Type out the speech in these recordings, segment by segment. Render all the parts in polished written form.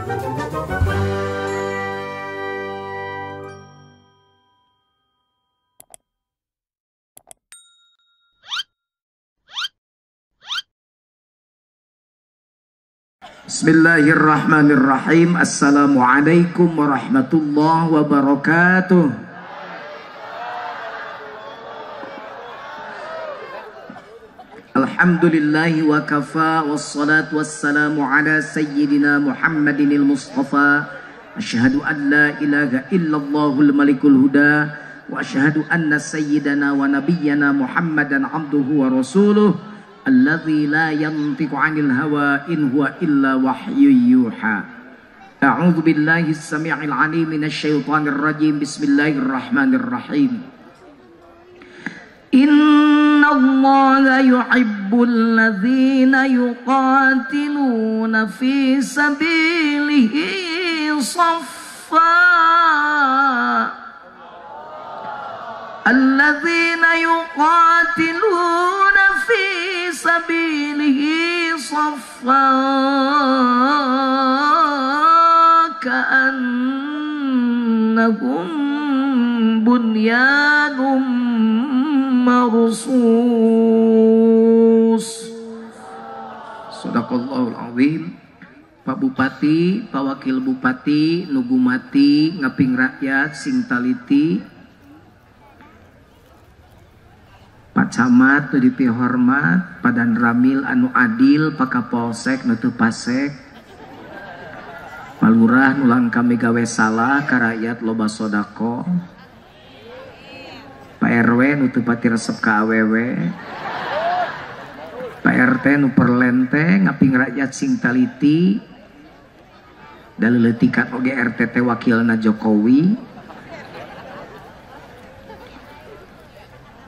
Bismillahirrahmanirrahim. Assalamualaikum warahmatullahi wabarakatuh. Alhamdulillahi wa kafa, wassalatu wassalamu ala sayyidina Muhammadinil Mustafa. Asyhadu an la ilaha illallahul malikul huda, wa asyhadu anna sayyidana wa nabiyyana Muhammadan abduhu wa rasuluh alladzi la yantiqu 'anil hawa in huwa illa wahyu yuha. A'udzu billahi as-sami'il 'alim minasy syaithanir rajim. Bismillahirrahmanirrahim. Innallaha yuhibbul ladzina yuqatiluna fi sabilihi saffa. Alladzina yuqatiluna fi sabilihi saffa ka'annahum bunyanum marsus. Shadaqallahul azim. Pak Bupati, Pak Wakil Bupati, nugu mati ngaping rakyat sing taliti. Pak Camat nu dipihormat, Pak Danramil anu adil, Pak Kapolsek nu teu pasek, Pak Lurah nu langkah migawe salah ka rakyat loba sodako, Pak RW nu teu pati resep ka awewe, Pak RT nu perlente ngaping rakyat sing taliti, da leuleutikan oge RT teh wakilna Jokowi.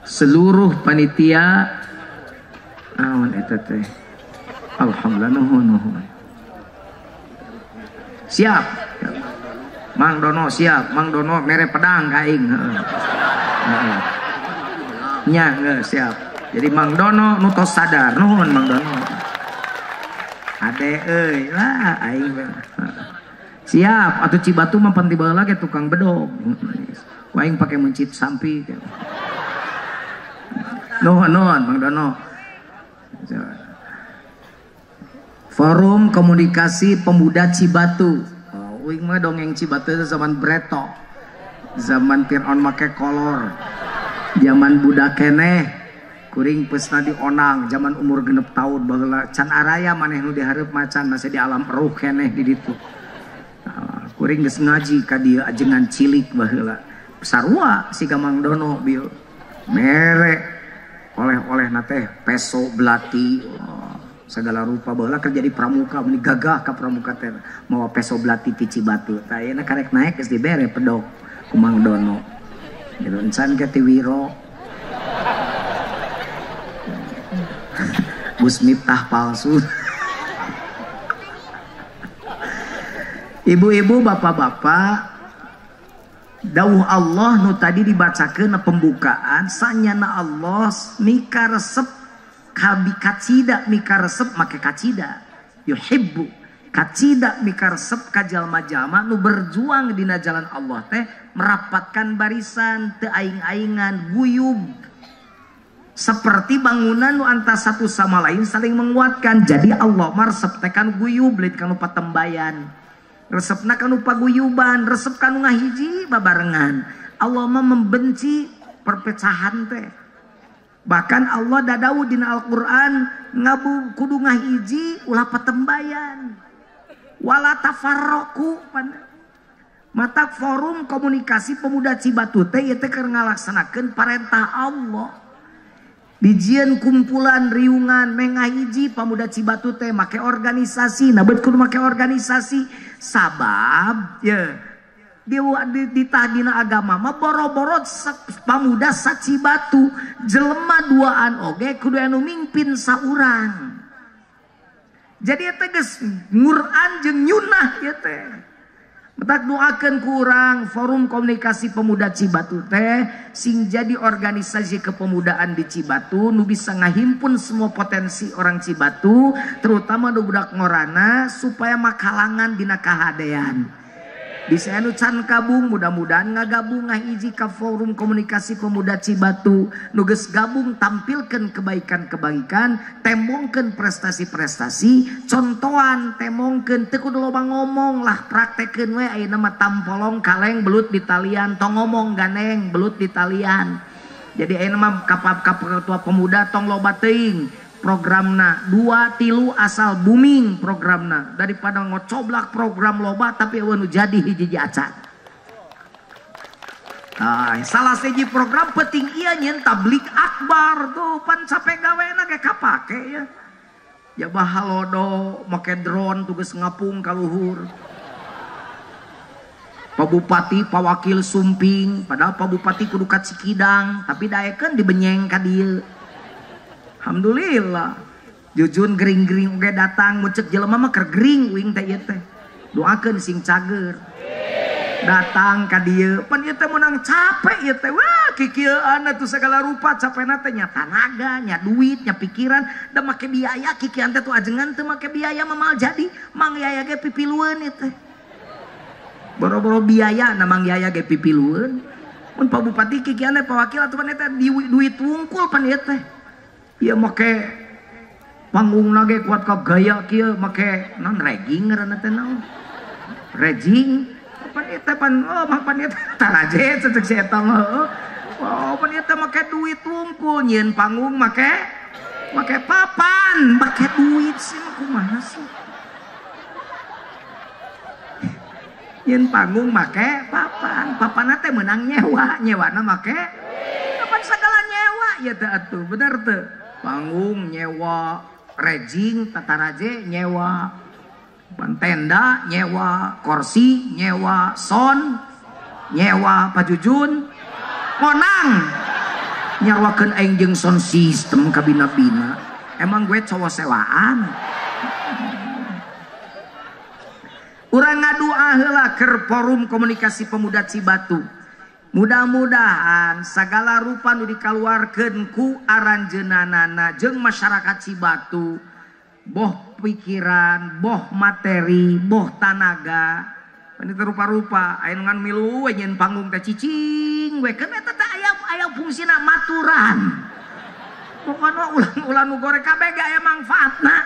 Seluruh panitia naon eta teh, alhamdulillah, nuhun nuhun, siap Mang Dono, siap Mang Dono, mere pedang ka aing, heeh nya geus siap. Jadi Mang Dono nu tos sadar, nuhun Mang Dono, ade euy lah aing siap. Atuh Cibatu mah pan tiba lagi tukang bedog, ku aing pake mencit sampi. Nuhun nuhun Bang Dono. Forum Komunikasi Pemuda Cibatu. Oh, uing mah dongeng Cibatu itu zaman Breto, zaman Fir'aun make kolor, zaman budak keneh, kuring pesna di onang, zaman umur 6 tahun baheula can araya maneh nu dihareup macan masih di alam ruh keneh di ditu. Kuring geus ngaji ka dieu ajengan cilik baheula. Sarua siga Mang Dono bieu. Mere oleh-oleh nate peso belati, oh, segala rupa baheula kerja di pramuka meni gagah ka pramuka teh mawa peso belati ti Cibatu. Tah ayeuna karek naek geus dibere pedok ku Mang Dono. Gitu encan ke ti Wiro. Bus Miftah palsu. Ibu-ibu, bapak-bapak, dawuh Allah nu tadi dibacakeun pembukaan sanyana Allah mika resep kabi kacida, mika resep make kacida, yuhibbu kacida mika resep ka jalma-jalma nu berjuang dina jalan Allah teh merapatkan barisan teu aing-aingan guyub seperti bangunan nu antara satu sama lain saling menguatkan. Jadi Allah mah resep teh kan guyub lain kanu patembayan, resepna kanu paguyuban, resep kanu ngahiji babarengan. Allah mah membenci perpecahan teh. Bahkan Allah dadawu dina Al-Qur'an ngabu kudu ngahiji ulah patembayan. Wala tafarraqu. Mata Forum Komunikasi Pemuda Cibatu teh ieu teh keur ngalaksanakeun parentah Allah. Dijieun kumpulan riungan mengahiji pemuda Cibatu teh make organisasi, nah bet kudu make organisasi sabab ya di tadina agama mah boro-boro pemuda sa Cibatu jelema duaan oge kudu anu mimpin saurang. Jadi eta geus ngur'an jeung nyunah ieu teh. Betak doakeun ku urang Forum Komunikasi Pemuda Cibatu teh sing jadi organisasi kepemudaan di Cibatu nu bisa ngahimpun semua potensi orang Cibatu terutama nu budak ngorana supaya makalangan dina kahadean. Bisa anu can kabung mudah-mudahan ngagabung ngahiji ka Forum Komunikasi Pemuda Cibatu nu geus gabung tampilkeun kebaikan-kebaikan, tembongkeun prestasi-prestasi, contohan tembongkeun teu kudu loba ngomong lah praktekeun we ayeuna mah tampolong kaleng belut di talian, tong ngomong ganeng belut di talian. Jadi ayeuna mah ketua pemuda tong loba teuing programna 2 3 asal booming programna daripada ngocoblak program loba tapi eueuh nu jadi hiji acan. Nah, salah siji program penting ieu nyeun tablik akbar tuh pan capek gawena ge kapake ya. Ya bahalodo make drone tugas ngapung ka luhur. Pak Bupati, Pak Wakil sumping, padahal Pak Bupati kudu ka Cikidang tapi daekeun dibenyeng ka dieu. Alhamdulillah. Jujun gering-gering oge datang mun ceuk jelema mah keur gering uing teh ieu teh. Doakeun sing cager. Datang ka dieu, pan ieu teh meunang capek ieu teh. Wah, kikieuan atuh segala rupa capekna teh nya tanaga, nya duit, nya pikiran, da make biaya kikian teh tuh ajengan teu make biaya mah mal jadi. Mang Yaya ge pipilueun ieu teh. Boro-boro biaya na Mang Yaya ge pipilueun. Mun Pak Bupati kikian teh Pak Wakil atuh pan eta duit wungkul pan ieu teh. Ieu make panggungna ge kuat ka gaya kieu make naon regging ngaranna teh naon rejing pan ieu teh pan oh mah pan ieu teh taraje cecek si eta mah oh pan ieu teh make duit wungkul nyieun panggung make make papan make duit sih mah kumaha sih nyieun panggung make papan papanna teh meunang nyewa nyewana make papan sagala nyewa ya teh atuh bener teu panggung nyewa, rejing, tataraje nyewa, tenda nyewa, kursi nyewa, son nyewa, Pak Jujun monang nyawakeun aing jeung sound system kabina-bina. Emang gue cowok sewaan. Urang ngadua heula keur Forum Komunikasi Pemuda Cibatu. Mudah-mudahan segala rupa nu dikaluarkeun ku aranjeunanana jeung masyarakat Cibatu boh pikiran, boh materi, boh tanaga. Ini rupa-rupa aya nu ngan milu we nyeun panggung teh cicing we keun eta teh aya fungsina maturan. Pokona ulang-ulang nu goreng kabeh ge aya mangfaatna.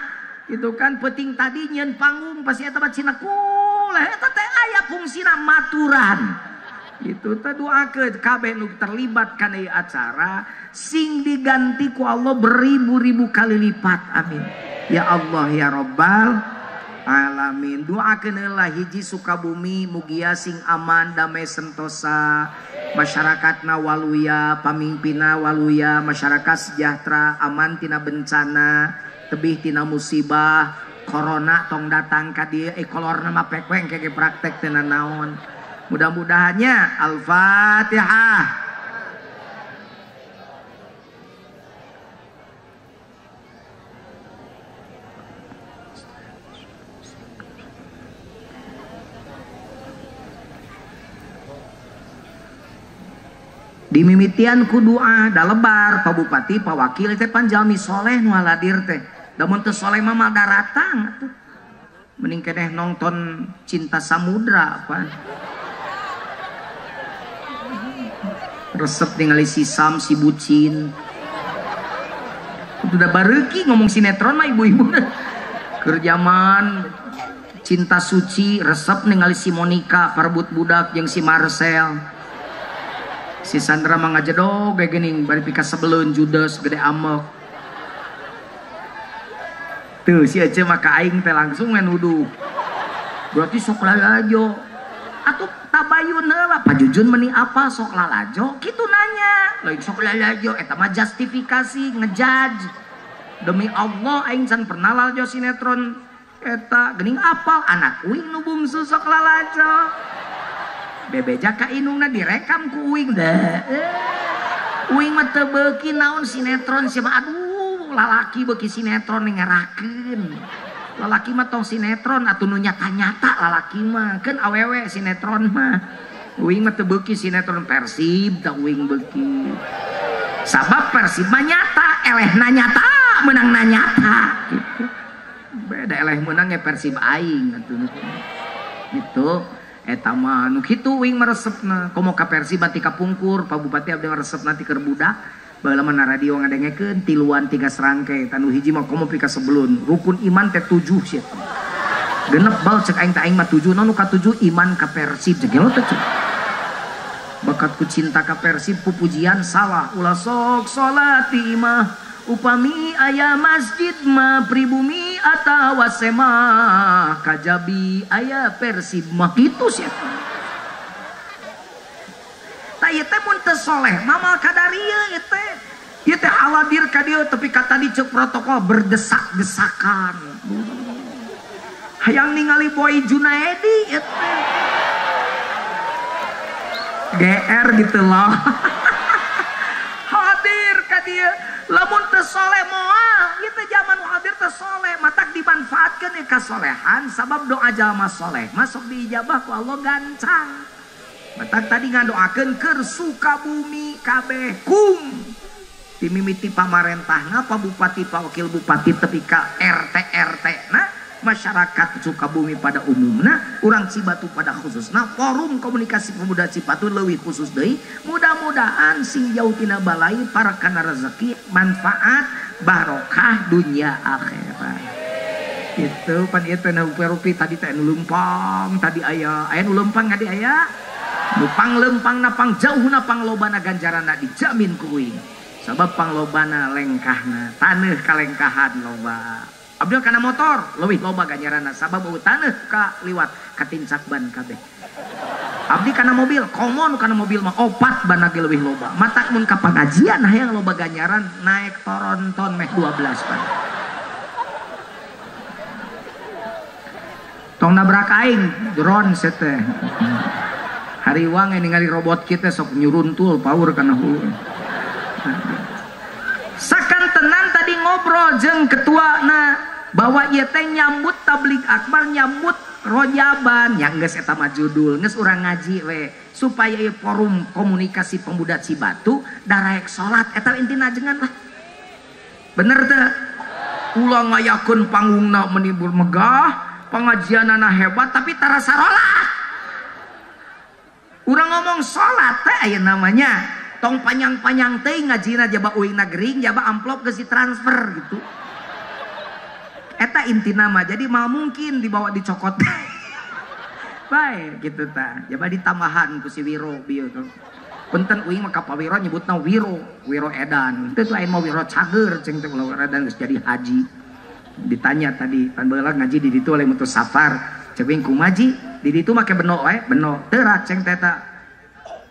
Gitu kan penting tadi nyeun panggung pasti eta mah cina kuleh eta teh aya fungsina maturan. Itu teh doakeun kabeh nu terlibat kana ieu acara sing diganti ku Allah beribu-ribu kali lipat. Amin. Ya Allah ya Rabbal alamin. Doakeun heula hiji Sukabumi mugia sing aman damai sentosa, masyarakatna waluya, pamimpinna waluya, masyarakat sejahtera, aman tina bencana, tebih tina musibah, corona tong datang ka dieu kolorna mah pekweng ke praktek tina naon. Mudah-mudahannya Al-Fatihah. Dimimitian ku doa da lebar Pak Bupati, Pak Wakil teh pan jalmi soleh nu haladir teh. Da mun teu soleh mah mal daratang atuh. Mending keneh nonton Cinta Samudra pan. Resep ningali si Sam, si bucin. Itu udah bareuki ngomong sinetron mah ibu-ibu. Keur zaman Cinta Suci resep ningali si Monica parebut budak jeung si Marcel. Si Sandra mah ngajedog ge geuning bari pika sebeleun judes gede amek. Tuh si Ece mah ka aing teh langsung we nuduh. Berarti sok lalajo. Atuh tabayun heula Pak Jujun meni apa sok lalajo kitu nanya. Lain sok lalajo eta mah justifikasi ngejudge. Demi Allah aing can pernah lalajo sinetron eta geuning apal anak uing nu bungsu sok lalajo. Bebeja ka indungna direkam ku uing deh. Uing mah teu beuki naon sinetron sia mah aduh lalaki beuki sinetron ngerakeun. Lalaki mah tong sinetron atuh nu nyata-nyata lalaki mah. Keun awewe sinetron mah. Uing mah teu beuki sinetron Persib tah uing beuki. Sabab Persib mah nyata, elehna nyata, meunangna nyata gitu. Beda eleh meunang ge Persib aing atuh. Gitu. Eta mah nu kitu uing mah resepna. Komo ka Persib mah kapungkur, Pak Bupati abdi mah resepna ti keur budak. Baheula mah na radio ngadengekeun tiluan tiga serangkai tanu hiji mah komo pika sebelun rukun iman teh 7 sia. Genep bal cek aing teh aing mah 7 naon nu ka-7 iman ka Persib cek gelo teh. Bakat ku cinta ka Persib pupujian salah ulah sok salat di imah upami aya masjid mah pribumi atawa semah kajabi aya Persib mah kitu sia. Tah ieu teh mun teu soleh mamal kadarieu ieu teh. Ieu teh haladir ka dieu tapi ka tadi ceuk protokol berdesak-desakan. Hayang ningali Boy Junaedi ieu teh. GR gitu loh. Hadir ka dieu lamun teu soleh moal ieu teh zaman hadir teu soleh matak dimanfaatkeun ieu kasolehan sabab doa jalma soleh masuk diijabah ku Allah gancang. Matak tadi ngadoakeun keur Sukabumi kabeh kum dimimiti pamarentahna pa bupati pa wakil bupati tepi ka RT RT na masyarakat Sukabumi pada umumna urang Cibatu pada khususna forum komunikasi pemuda Cibatu leuwih khusus deui mudah-mudahan sing jauh tina balai para kana rezeki manfaat barokah dunia akhirat. Gitu pan ieu teh rupi tadi teh nu leumpang tadi aya aya nu leumpang tadi aya nu panglempangna pangjauhna panglobana ganjaranna dijamin ku uing. Sabab panglobana lengkahna taneuh kalengkahan loba. Abdi kana motor leuwih loba ganjaranna sabab eueuh taneuh ka liwat katincak ban kabeh. Abdi kana mobil komo nu kana mobil mah opat ban ge leuwih loba. Matak mun ka pangajian hayang loba ganjaran naek toronton meh 12 ban. Tong nabrak aing drone teh. Hariwang ningali robot kita sok nyuruntul power kana hulu. Sakantenan tadi ngobrol jeung ketuana bahwa ieu teh nyambut tabligh akbar nyambut rojaban yang geus eta mah judul geus urang ngaji we supaya ieu forum komunikasi pemuda Cibatu daraek salat eta intina ajengan lah. Bener teu? Ulah ngayakeun panggungna menibur megah, pengajianana hebat tapi tara sarolat. Urang ngomong salat teh aya namanya tong panjang-panjang teh ngajina jaba uingna gering jaba amplop geus ditransfer gitu. Eta intina mah jadi mal mungkin dibawa dicokot. Bae gitu tah. Jaba ditambahan ku si Wiro bieu tuh. Punten uing mah ka Pak Wiro nyebutna Wiro, Wiro edan. Teu lain mah Wiro cager ceng teh ulah Wiro edan geus jadi haji. Ditanya tadi pan baheula ngaji di ditu oleh mutus safar. Cek uing kumaji di ditu make beno we, beno teurak ceng teh eta.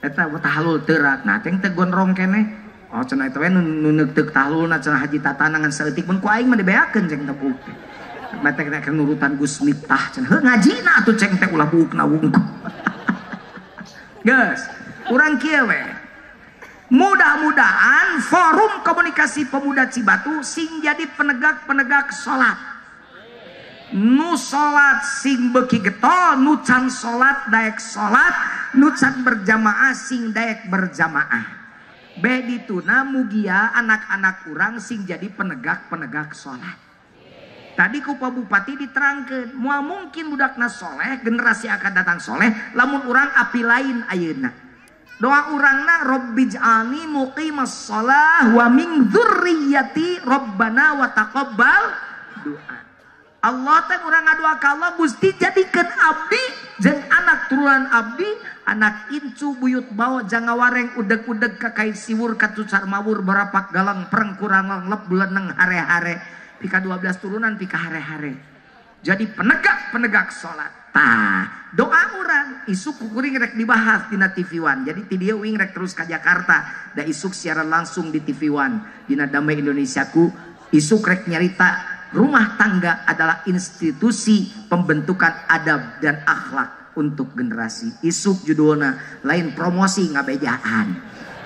Eta tahlul teurak. Nah ceng teh gondrong keneh. Oh cenah eta we nu neuteuk tahlulna cenah haji tatana ngan saeutik mun ku aing mah dibeakeun ceng teh buuk teh. Matak nek nurutan Gus Miftah cenah. Heuh ngajina atuh ceng teh ulah buukna wungkul. Geus, urang kieu we. Mudah-mudahan forum komunikasi pemuda Cibatu sing jadi penegak-penegak salat. Nu salat sing beuki getol, nu can salat daek salat, nu can berjamaah sing daek berjamaah. Be dituna mugia anak-anak urang sing jadi penegak-penegak salat. Tadi ku Pak Bupati diterangkeun, moal mungkin budakna soleh, generasi akan datang soleh, lamun urang api lain ayeuna. Doa urangna Rabbij'alni muqimas shalah wa min dzurriyyati rabbana wa taqabbal doa. Allah teh urang ngadua ka Allah Gusti jadikeun abdi jeung anak turunan abdi, anak incu buyut bawa jangawareng udeg-udeg kakait siwur katucar mawur barapak galang pereng kurang lep beleneng hare-hare pika 12 turunan pika hare-hare. Jadi penegak-penegak salat. Tah, doa urang isuk kuring rek dibahas dina TV One. Jadi ti dieu uing rek terus ka Jakarta, da isuk siaran langsung di TV One dina Damai Indonesiaku. Isuk rek nyarita rumah tangga adalah institusi pembentukan adab dan akhlak untuk generasi. Isuk judulna lain promosi ngabejaan.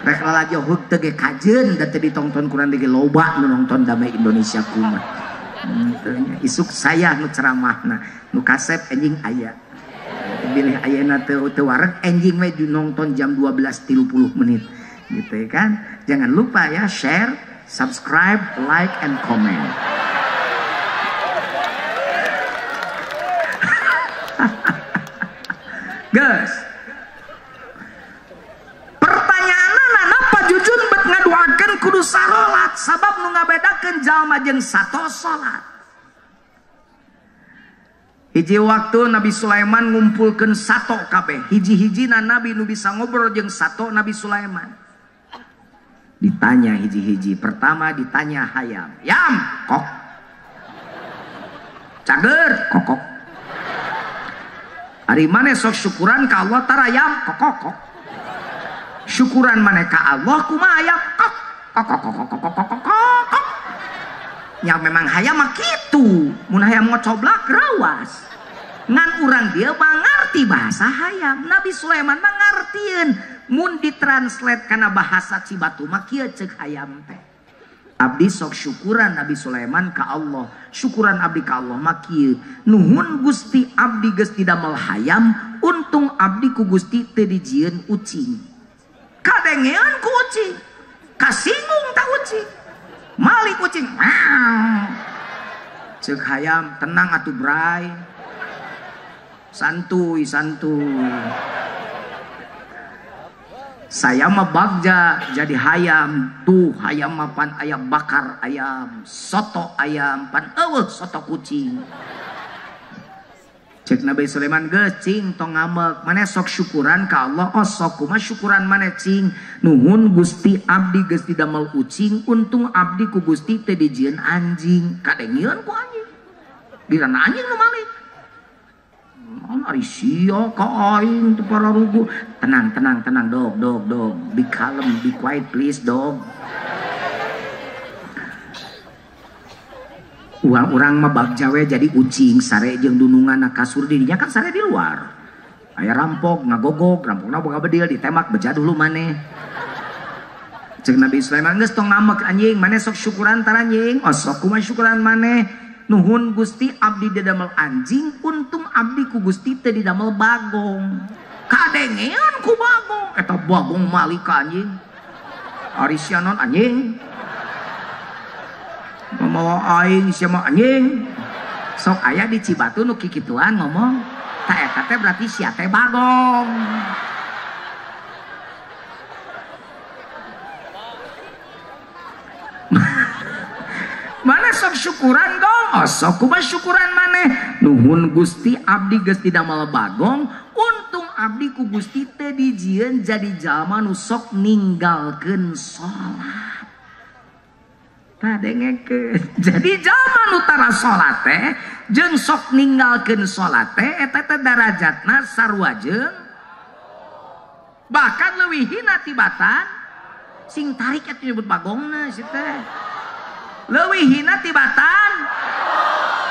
Rek lalajo heug teu ge kajeun da teu ditongton kurang ge loba nu nonton Damai Indonesia kumaha. Isuk saya nu ceramahna, nu kasep enjing aya. Bilih ayeuna teu wareg enjing we nonton jam 12.30 menit. Gitu ya kan? Jangan lupa ya share, subscribe, like and comment. Guys, pertanyaanna napa Jujun bet ngaduakeun kudu sarolat sabab nu ngabedakeun jalma jeung sato salat. Hiji waktu Nabi Sulaiman ngumpulkeun sato kabeh, hiji-hijina nabi nu bisa ngobrol jeung sato Nabi Sulaiman. Ditanya hiji-hiji, pertama ditanya hayam. Yam, kok. Cager, kokok. Ari maneh sok syukuran ka Allah tara yam, kokok kok. Syukuran maneh ka Allah kumaha yam, kok. Kok kok kok kok kok kok kok. Ya memang hayam mah kitu, mun hayam ngocoblak rawas. Ngan urang dia mangarti bahasa hayam. Nabi Sulaiman mah ngartieun mun ditranslate kana bahasa Cibatu mah kieu ceuk hayam teh. Abdi sok syukuran Nabi Sulaiman ka Allah. Syukuran abdi ka Allah mah kieu. Nuhun Gusti abdi geus didamel hayam, untung abdi ku Gusti teu dijieun ucing. Kadengeun ku ucing. Kasinggung ta ucing. Malik ucing. Ceuk hayam tenang atuh bray. Santuy santuy. Saya mah bagja jadi hayam tuh hayam mah pan ayam bakar ayam soto ayam pan eueuh soto kucing. Cek Nabi Sulaiman geus cing tong ngambek maneh sok syukuran ka Allah oh sok kumaha syukuran maneh cing nuhun Gusti abdi geus didamel ucing untung abdi ku Gusti teu dijieun anjing kadengeun ku anjing dirana anjing nu malik. Ari sia ka aing teu pararugu. Tenang tenang tenang dog dog dog. Be calm, be quiet please dog. Urang-urang mah bagja we jadi ucing sare jeung dunungan kasur dirinya kan sare di luar. Aya rampok ngagogog, rampokna boga bedil ditembak beja dulu maneh. Ceuk Nabi Sulaiman geus tong ngambek anjing, maneh sok syukuran tar anjing. Oh sok kumaha syukuran maneh. Nuhun Gusti abdi didamel anjing, untung abdi ku Gusti teu didamel bagong. Kadengean ku bagong, eta bagong malik ka anjing. Ari sia non anjing. Mamawa aing sia mah anjing. Sok aya di Cibatu nu kikituan ngomong, ta eta teh berarti sia teh bagong. Mana sok syukuran gong? Oh sok kumaha syukuran maneh? Nuhun Gusti abdi geus didamel bagong, untung abdi ku Gusti teu dijieun jadi jalma nu sok ninggalkeun salat. Tah dengekeun. Jadi jalma nu tara salat teh jeung sok ninggalkeun salat teh eta teh darajatna sarua jeung bahkan leuwih hina tibatan sing tarik atuh nyebut bagongna si teh. Leuwih hina tibatan.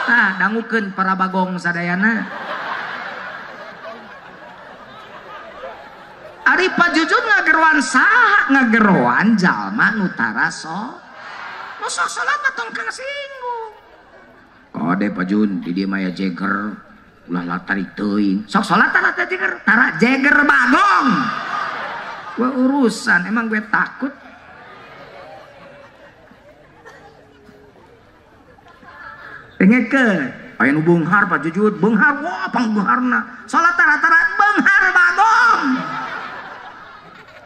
Tah dangukeun para bagong sadayana. Ari Pajujun ngageroan saha? Ngageroan jalma nu tara nu sok salat mah tong kasinggung. Kade Pajun di dieu mah aya jeger ulah latarik teuing. Sok salat tara jeger, tara jeger bagong. Gue urusan emang gue takut. Dengekeun, aya nu beunghar Pak Jujut, beunghar wah pangbeungharna. Salat tara-tara beunghar bagong.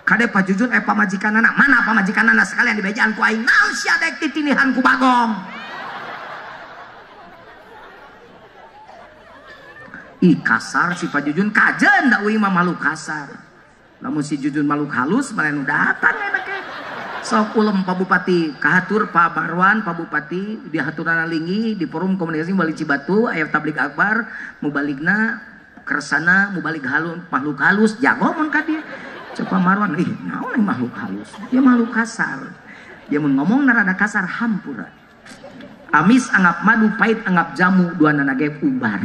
Kade Pak Jujut pamajikanana, mana pamajikanana sekalian dibejaan ku aing, naon sia daek titinihan ku bagong. Ih kasar si Pak Jujun kajen da uing mah makhluk kasar. Lamun si Jujun makhluk halus mana nu datang enak. Sok ulem Pak Bupati, kahatur Pak Barwan, Pak Bupati dihaturana lingi di forum komunikasi Bali Cibatu, aya tablik akbar, mubaligna kersana mubalik halus, makhluk halus, jago mun ka dieu. Cek Pak Marwan, ih naon yang makhluk halus? Dia makhluk kasar. Dia mun ngomong rada kasar hampura. Amis anggap madu, pahit anggap jamu, dua nana ge ubar.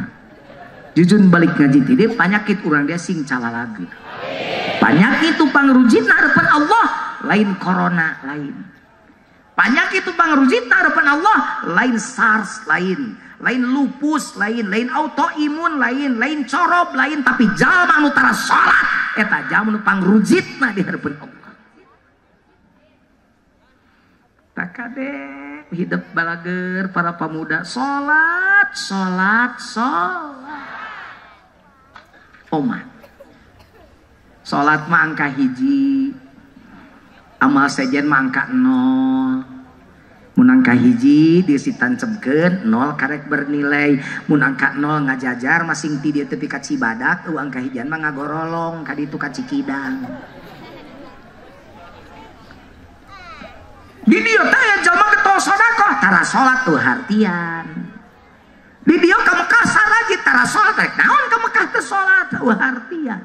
Jujun balik ngaji ti dieu panyakit urang dia sing calalagi. Panyakit tu pangrujitna harapan Allah. Lain corona lain. Panyakit nu pangrujitna harapan Allah lain SARS lain, lain lupus lain, lain autoimun lain, lain corob lain, tapi jalma nu tara salat eta jalma nu pangrujitna di harapan Allah. Takade hidup balager para pemuda salat, salat, salat. Omat. Salat mah angka hiji, amal sejen mah angka 0. Mun angka hiji disitancebkeun 0 karek bernilai, mun angka 0 ngajajar masing ti dieu tepi ka Cibadak, eueuh angka hijian mah ngagorolong ka ditu ka Cikidang. Di dieu teh aya jalma getol sedekah tara salat tuh hartian. Di dieu ka Mekah sarajit tara salat rek naon ka Mekah teu salat eueuh hartian.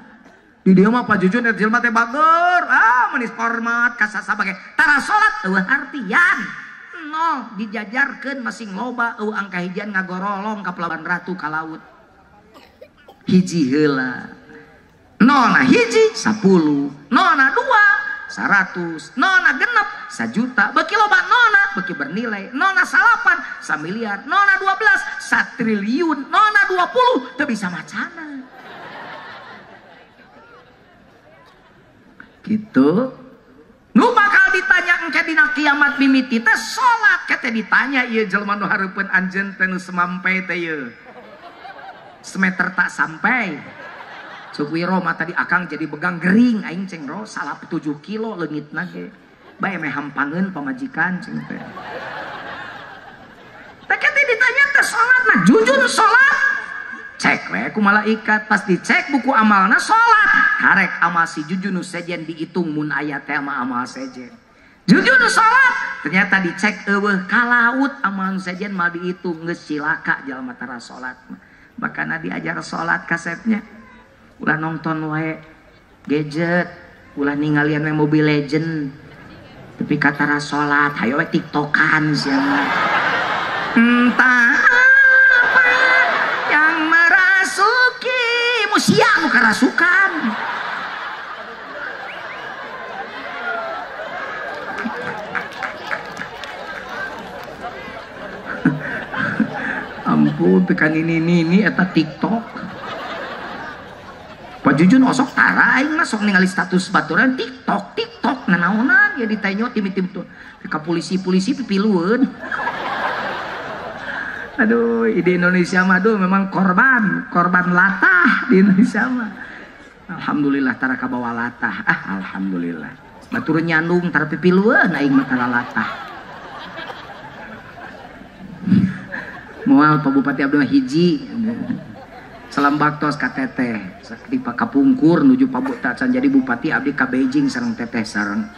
Di dieu mah Pak Jujun eta jelema teh bager, ah manis hormat ka sasabage tara salat eueuh hartian. Nol dijajarkeun masing loba eueuh angka hijian ngagorolong ka Pelabuhan Ratu ka laut. Hiji heula. Nolna hiji 10, nolna 2 100, nolna genep 1 juta, beki loba nolna beki bernilai, nolna 9 1 miliar, nolna 12 1 triliun, nolna 20 teu bisa macana. Gitu. Nu bakal ditanya engke dina kiamat mimiti teh salat, kete ditanya ieu jelema nu hareupeun anjeun teh nu semampai teh ieu. Semeter tak sampai. Cuk Wiro mah tadi akang jadi begang gering aing ceng ro salap 7 kilo leungitna ge. Bae meh hampangeun pamajikan ceng teh. Teh kete ditanya teh salat mah jujur salat. Cek we ku malaikat, pas dicek buku amalna salat. Karek amal si Jujun nu sejen dihitung mun aya teh mah amal sejen. Jujun nu salat ternyata dicek eueuh ka laut amal nu sejen mah dihitung geus cilaka jalma tara salat mah. Bakana diajar salat kasepnya. Ulah nonton wae gadget, ulah ningalian we Mobile Legend. Tapi katara salat, hayo we tiktokan sia mah. Entah apa yang merasuki sia nu karasukan. Ampun tekan ini eta TikTok. Pak Jujun osok tara aing mah sok ningali status baturan TikTok TikTok nanaonan ya ditanyo tim-tim tuh ka polisi-polisi pipilueun. Aduh, di Indonesia mah aduh memang korban latah di Indonesia mah. Alhamdulillah tara kabawa latah. Ah, alhamdulillah. Batur nyandung tara pipilueun aing mah tara latah. Moal Pak Bupati Abdul hiji. Salam baktos ka teteh. Di kapungkur nuju Pak Tacan jadi bupati abdi ka Beijing sareng teteh sareng.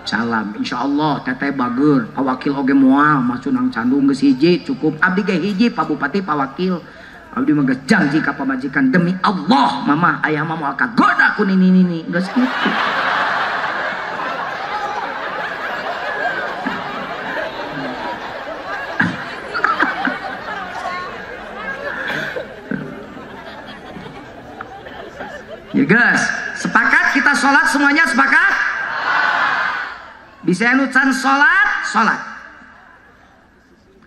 Salam, insyaallah teteh bager, Pak Wakil oge moal macunang candung geus hiji cukup abdi ge hiji Pak Bupati Pak Wakil. Abdi mah geus janji ka pamajikan demi Allah mamah ayah mah moal kagoda ku nini-nini geus kitu. Ya guys, sepakat kita sholat semuanya sepakat? Bisa anu can sholat, sholat.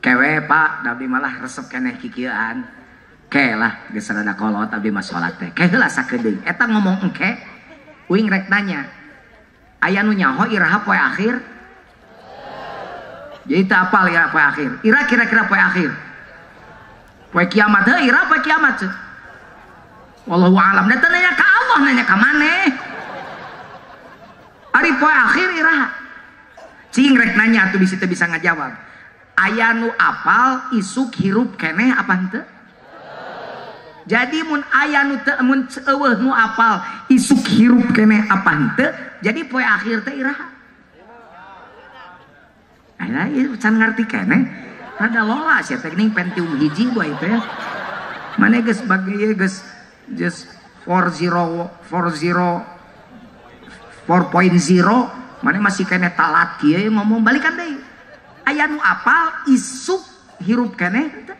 Kewe pak, abdi malah resep keneh kikieuan. Ke lah, geus rada kolot abdi mah sholat teh. Ke heula sakedeung. Eta ngomong engke, uing rek nanya. Aya nu nyaho iraha poe akhir? Jadi teu apal iraha poe akhir. Ira kira-kira poe akhir. Poe kiamat heuh ira poe kiamat ceu. Wallahu alam. Da teu nanya ka Allah, nanya ka maneh. Ari poe akhir iraha? Cing rek nanya atuh bisi teu bisa ngajawab. Aya nu apal isuk hirup keneh apa henteu? Jadi mun aya nu teu mun eueuh nu apal isuk hirup keneh apa henteu? Jadi poe akhir teh iraha? Aya ieu can ngarti keneh. Rada lola sia teh geuning Pentium hiji bae teh. Mane geus bagi ieu geus just 40 40 4.0 mana masih kene talat kieu ngomong balikan deui. Aya nu apal isuk hirup keneh teu?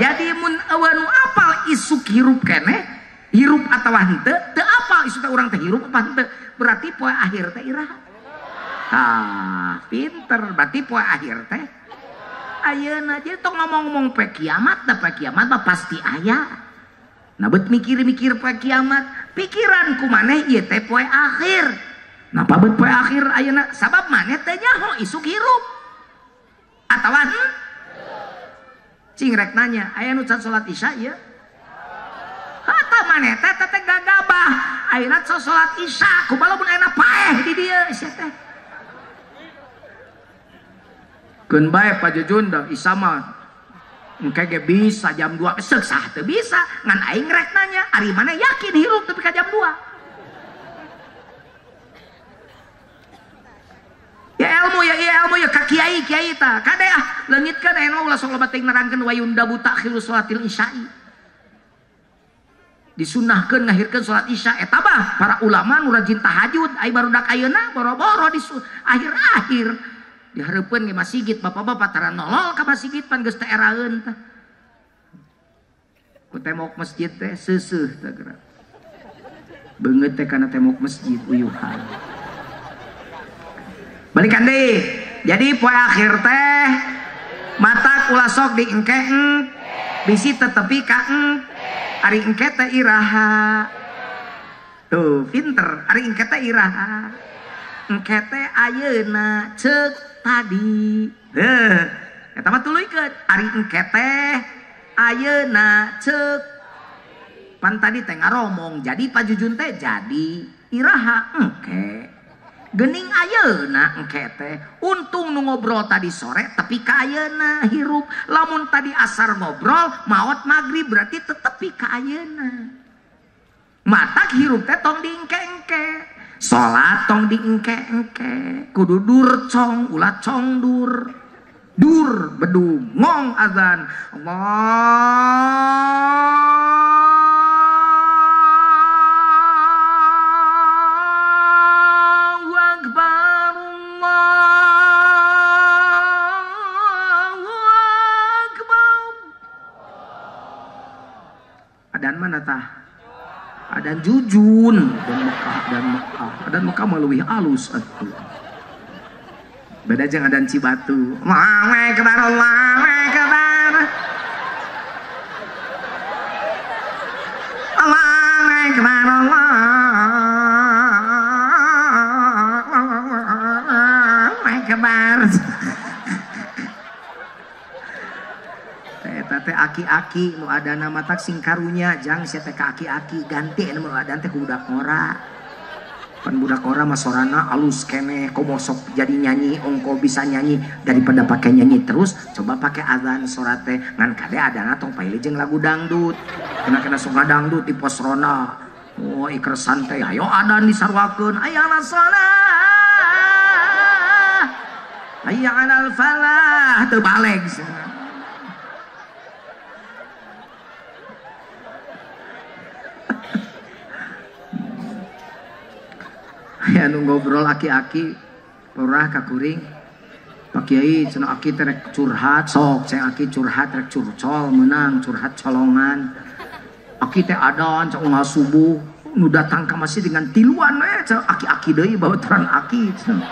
Jadi mun eueuh nu apal isuk hirup keneh, hirup atawa henteu, teu apal isuk teh urang teh hirup apa henteu. Berarti poe akhir teh iraha? Tah, pinter berarti poe akhir teh ayeuna. Jadi tong ngomong-ngomong poe kiamat, da poe kiamat mah pasti aya. Nah bet mikir-mikir poe kiamat, pikiran ku maneh ieu teh poe akhir. Napa bet poe akhir ayeuna? Sabab maneh teh nyaho isuk hirup. Atawa cing rek nanya, aya nu can salat isya ieu? Hata maneh teh teh gagabah, ayeuna can salat isya, kumaha lamun ayeuna paeh di dieu sia teh. Keun bae Pak Jujun da isya mah engke ge bisa jam 2, seuk sah teu bisa, ngan aing rek nanya, ari maneh yakin hirup tepi ka jam 2? Ya ilmu ya iya ilmu ya ka kiai kiai ta kade ah leungitkeun aya mah ulah sok loba teuing nerangkeun wayundabu ta'khiru sholatil isya'i. Disunahkeun ngahirkeun salat isya eta mah para ulama nu rajin tahajud ai barudak ayeuna boro-boro di akhir-akhir dihareupeun ge masjid bapak-bapak tara nolol ka masjid pan geus teu eraeun tah. Ku tembok masjid teh seuseuh teh geura. Beungeut teh kana tembok masjid uyuhan. Balikan deui. Jadi poe akhir teh mata ulah sok diengke bisi tetepi ka eng. Ari engke teh iraha. Tuh pinter, ari engke teh iraha. Engke teh ayeuna ceuk tadi. Heuh, eta mah tuluykeun. Ari engke teh ayeuna ceuk pan tadi teh ngaromong jadi Pak Jujun teh jadi iraha engke. Gening ayeuna engke teh untung nu ngobrol tadi sore tapi ka ayeuna hirup. Lamun tadi asar ngobrol maot magrib berarti tetepi ka ayeuna. Matak hirup teh tong diengke-engke. Salat tong diengke-engke, kudu dur cong ulah cong dur. Dur bedung ngong azan. Allahu akbar, Allahu akbar. Adan mana tah? Adan Jujun dan Mekah, dan Mekah. Adan Mekah mah leuwih alus atuh. Beda jeung adan Cibatu. Allahu akbar, Allahu akbar. Allahu akbar, Allahu akbar. Eta teh aki-aki nu adana matak sing karunya jang sia teh ka aki-aki ganti anu adan teh ku budak ngora. Pan budak ora mah sorana alus keneh komo sok jadi nyanyi ongko bisa nyanyi daripada pakai nyanyi terus coba pakai azan sora teh ngan kade adana tong paili jeung lagu dangdut. Kena-kena sok dangdut di pos rona. Oh iker santai ayo adan disarwakeun hayya 'alas shalah hayya 'alal falah teu baleg. Ya nu ngobrol aki-aki purah ka kuring Pak Kiai cenah aki teh rek curhat sok ceng aki curhat rek curcol meunang curhat colongan aki teh adan cek unggal subuh nu datang ka masjid dengan tiluan we cenah aki-aki deui babaturan aki cenah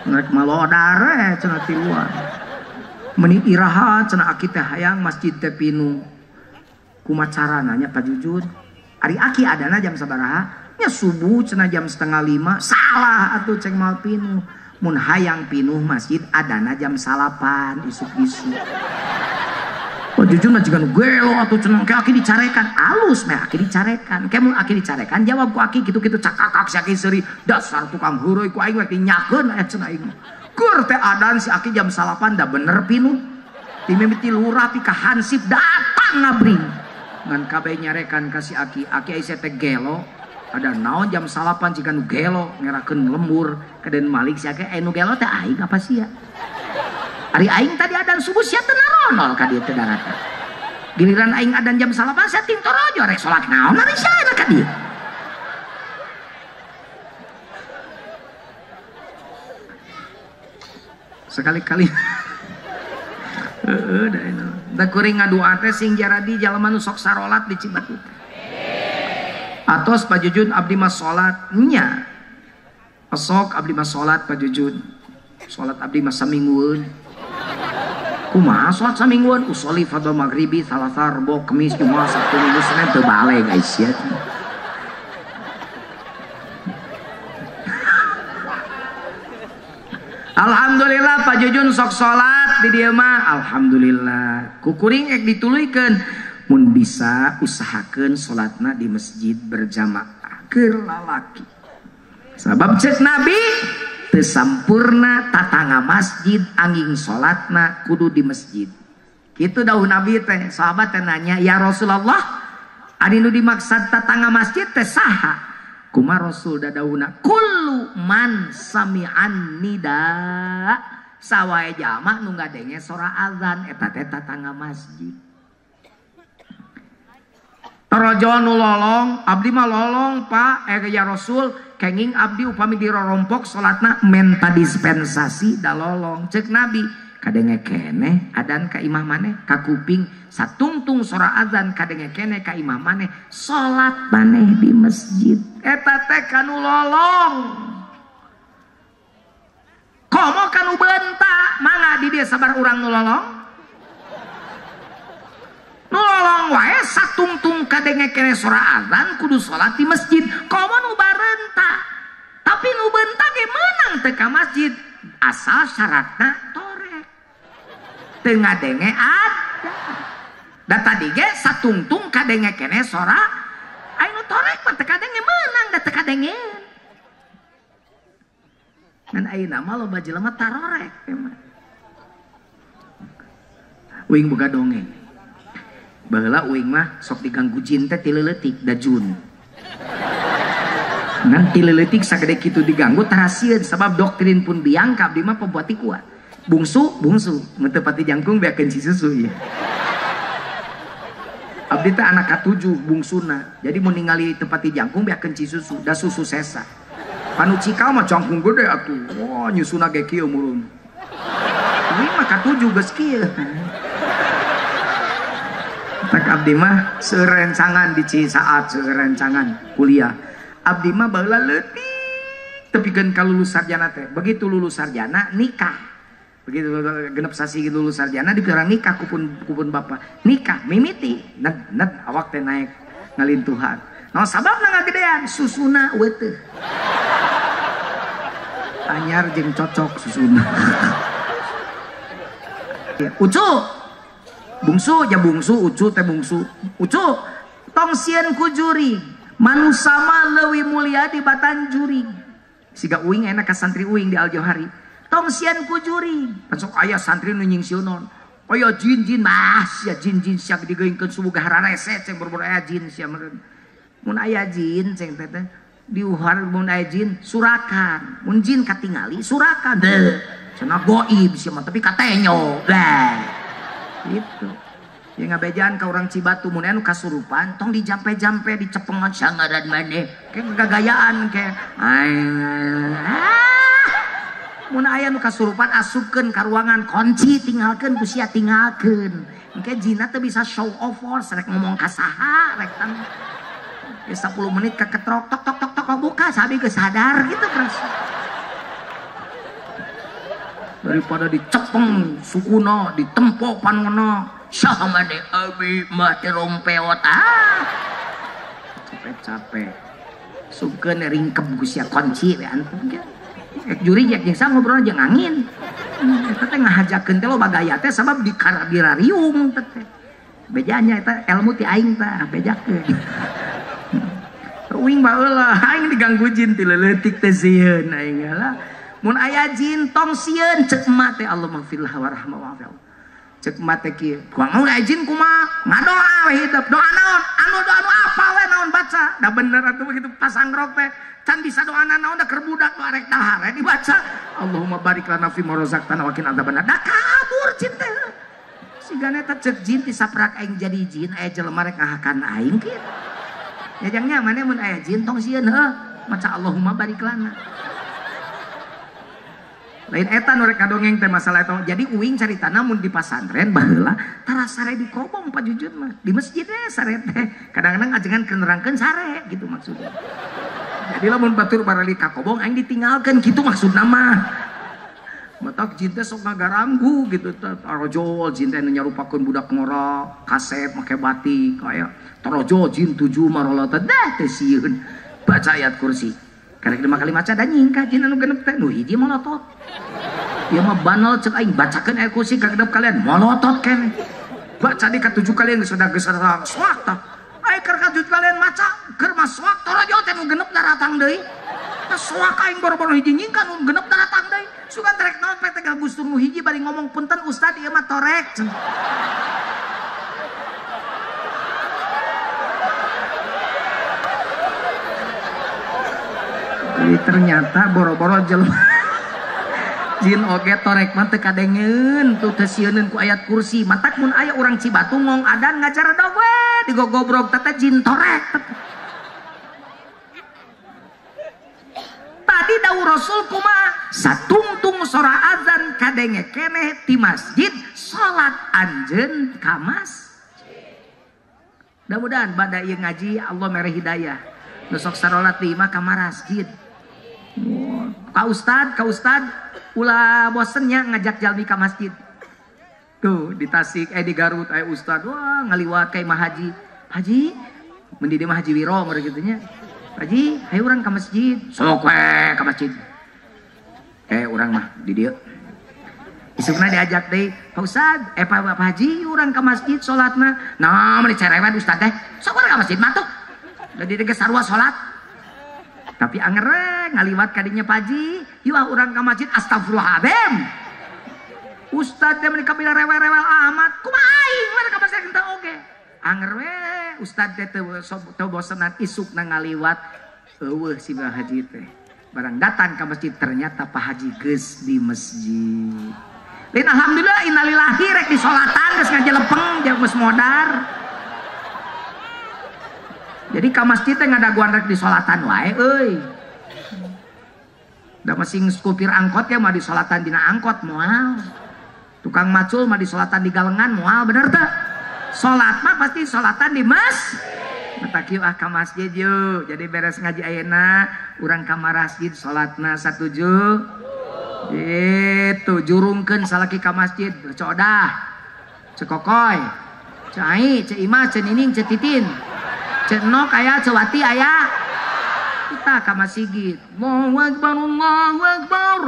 rek malodar we cenah tiluan meni iraha cenah aki teh hayang masjid teh pinuh kumaha carana nya Pak Jujun ari aki adana jam sabaraha nya subuh cenah jam 4:30 salah atuh ceng mal pinuh mun hayang pinuh masjid adana jam 9 isuk-isuk. Oh jujur mah jiga nu gelo atuh cenah ke aki dicarekan alus meh aki dicarekan ke mun aki dicarekan jawab ku aki kitu-kitu cakakak si aki seuri dasar tukang heureuy ku aing we dinyakeun aya cenah aing keur teh adan si aki jam 9 da bener pinuh ti mimiti lurah pi ka hansip datang ngabring ngan kabeh nyarekan ka si aki aki ai teh gelo ada naon jam 9 jika nu gelo ngerakeun lembur kaden malik sia ge nu gelo teh aing apa sia ari aing tadi adan subuh sia teu naronol ka dieu teh daratan giliran aing adan jam 9 sia tintorojo rek salat naon ari sia ka dieu. Sekali-kali heeh da eta da kuring ngadua teh sing jaradi jalma nu sok sarolat di Cibatu teh. Atos Pak Jujun abdi mah salat nya. Sok abdi mah salat Pak Jujun. Salat abdi mah saminggueun. Kumaha salat saminggueun? Usolli fardhu maghribi, salasa, rebo, kemis, jumat, sabtu, minggu, senin teu balik guys ya. Alhamdulillah Pak Jujun sok salat di dieu mah. Alhamdulillah. Kukuring ek dituluykeun. Mun bisa usahakeun salatna di masjid berjamaah keur lalaki. Sabab cek Nabi teu sampurna tatangga masjid angin salatna kudu di masjid. Kitu dawuh Nabi teh, sahabat teh nanya, "Ya Rasulullah, ari nu dimaksud tatangga masjid teh saha?" Kuma Rasul dadawuhna, "Kullu man sami'an nida." Sawae jalma nu ngadenge sora azan eta teh tatangga masjid. Torojo nu lolong, abdi mah lolong Pak, ya Rasul, kenging abdi upami dirorompok salatna menta dispensasi da lolong. Cek Nabi, kadenge keneh adan ka imah maneh, ka kuping satungtung sora azan kadenge keneh ka imah maneh, salat maneh di masjid. Eta teh kanu lolong. Komo kanu bentak, mangga di dieu sabar urang nu lolong. Nu lolong wae satungtung kadenge keneh sora azan kudu salat di masjid. Komo nu barenta. Tapi nu bentak ge meunang teu ka masjid asal syaratna torek. Teu ngadenge ada. Da tadi ge satungtung kadenge keneh sora aya nu torek mah teu kadenge meunang da teu kadenge. Ngan ayeuna mah loba jelema tarorek emang. Uing boga dongeng. Baheula uing mah sok diganggu jin teh ti leutik da jun. Ngan ti leutik sagede kitu diganggu tarasieun sabab doktrin pun biangka abdi mah pembuati kuat. Bungsu, bungsu, mun teu pati jangkung beakeun si susu ieu. Abdi teh anak katujuh bungsuna. Jadi mun ningali teu pati jangkung beakeun ci susu, da susu sesa. Panu cikal mah jangkung gede atuh. Wah, nyusuna ge kieu murun. Ini mah katujuh geus kieu. Tak abdi mah serencangan di saat serencangan kuliah. Abdi mah baheula leutik tepikeun ka lulus sarjana teh. Begitu lulus sarjana nikah. Begitu genep sasi lulus sarjana dipirang nikah kupun bapak. Nikah mimiti ned ned awak teh naik ngalintuhan. Naon sababna ngagedean susuna weteuh. Anyar jeung cocok susuna. Ucu bungsu ya bungsu, ucu teh bungsu. Ucu tong sieun ku jurig. Manusa mah leuwih mulia dibatan jurig. Siga uing enak ka santri uing di Al-Jauhari. Tong sieun ku jurig. Sok aya santri nu nyingsieunon. Aya jin-jin mah sia jin-jin sia digeungkeun subuh hararese ceng boro-boro aya jin sia meureun. Mun aya jin ceng teh teh diuhar mun aya jin surakan. Mun jin katingali surakan. Deuh. Cenah goib sia mah tapi katenyo. Bah. Gitu. Ya ngabejaan ka urang Cibatu mun anu kasurupan tong dijampe-jampe dicepengan sangaran maneh. Kayak gagayaan kayak mun aya nu kasurupan asupkeun ka ruangan kunci tinggalkeun ku sia tinggalkeun. Engke jinna teu bisa show off force rek ngomong ka saha rek tan. Ya 10 menit keketrok tok tok tok tok buka sabi geus sadar gitu terus. Daripada dicepeng sukuna ditempo panona saha maneh abi mah teh rompeot ah capek-capek sugkeun ringkep ku sia kunci we antum ge ek juri jeung sa ngobrol jeung angin eta teh ngahajakeun teh loba gaya teh sabab dirariung teh bejanya eta ilmu ti aing tah bejakeun uing baheula aing diganggu jin ti leutik teh sieun aing lah. Mun aya jin tong sieun cek emak teh Allah maghfirlah warahmah wa'afil. Cek emak teh kieu. Kumaha aya jin kumaha? Ngadoa we hidup. Doa naon? Anu doa anu apa we naon baca. Da bener atuh begitu pasangrok teh. Can bisa doa naon da keur budak doa rek dahar we dibaca. Allahumma barik lana fi ma razaqtana wa qina adzabannar. Da kabur jin teh. Sigana eta cek jin ti saprak aing jadi jin aya jelema rek ngahakan aing kieu. Jajangnya maneh mun aya jin tong sieun heuh. Maca Allahumma barik lana. Lain eta nu rek kadongeng teh masalah eta. Jadi uing caritana mun di pasantren baheula tara sare di kobong Pak Jujun mah. Di masjid teh sare teh. Kadang-kadang ajengan keur nerangkeun sare gitu maksudnya. Jadi lamun batur barali ka kobong aing ditinggalkeun kitu maksudna mah. Matak jin teh sok ngagaranggu gitu teh. Tarojol jin teh nu nyarupakeun budak ngora, kasep make batik aya. Tarojol jin 7 marolota dah teh sieun. Baca ayat kursi. Karek 5 kali maca da nyingkah jin anu genep teh nu hiji molotot. Ieu mah banal cek aing bacakeun ayat kursi ka genep kalian molotot keneh. Baca di ka 7 kalian geus geus soak tah. Ai keur ka 7 kalian maca keur mah soak tarojol teh nu genep daratang deui. Soak aing boro-boro hiji nyingkah nu genep daratang deui. Sugan terek naon pek teh gustur nu hiji bari ngomong punten ustad ieu mah torek. Jadi ternyata boro-boro jelema jin oge torek mah teu kadengeun tuh teu sieuneun ku ayat kursi. Matak mun aya urang Cibatu ngong adan ngajaredog we digogobrog teh jin torek. Tadi dawuh Rasul kumaha? Satungtung sora azan kadenge keneh ti masjid salat anjeun ka masjid. Mudah-mudahan bada ieu ngaji Allah mere hidayah. Nu sok sarolat di imah ka masjid. Ka ustad ulah bosennya ngajak jalmi ka masjid. Tuh di Tasik di Garut aya ustad wah ngaliwat ka imah haji. Haji mun di dieu mah Haji Wiro meureun kitu nya. Haji, hayu urang ka masjid. Sok we ka masjid. Urang mah di dieu. Isukna diajak deui, Pak Ustad, Pak Haji urang ka masjid salatna. Nah, meuni cerewet ustad teh. Sok urang ka masjid mah tuh. Da di dieu geus sarua salat. Tapi anger we ngaliwat ka dinya Pak Haji, yeuh ah urang ka masjid astagfirullahaladzim. Ustad teh meuni kabila rewel-rewel amat. Kumaha aing we ka masjid teh oge. Anger we ustad teh teu bosenan isukna ngaliwat eueuh si Pak Haji teh. Barang datang ke masjid ternyata Pak Haji geus di masjid. Lain alhamdulillah innalillahi rek di solatan geus ngajelepeng jeung geus modar. Jadi ka masjid teh ngadaguan rek di solatan wae euy. Da masing supir angkot ya mah di solatan dina angkot moal. Tukang macul mah di solatan di galengan moal bener teh. Salat mah pasti solatan di mas. Matak yeuh ah ka masjid yeuh. Jadi beres ngaji ayeuna urang ka masjid salatna satuju. Gitu jurungkeun salaki ka masjid. Ceu Odah, Ceu Kokoy, Ceu Ai, Ceu Imah, Ceu Nining, Ceu Titin, Ceu Nok aya, Ceu Wati aya. Kita ka masjid. Allahu akbar, Allahu akbar.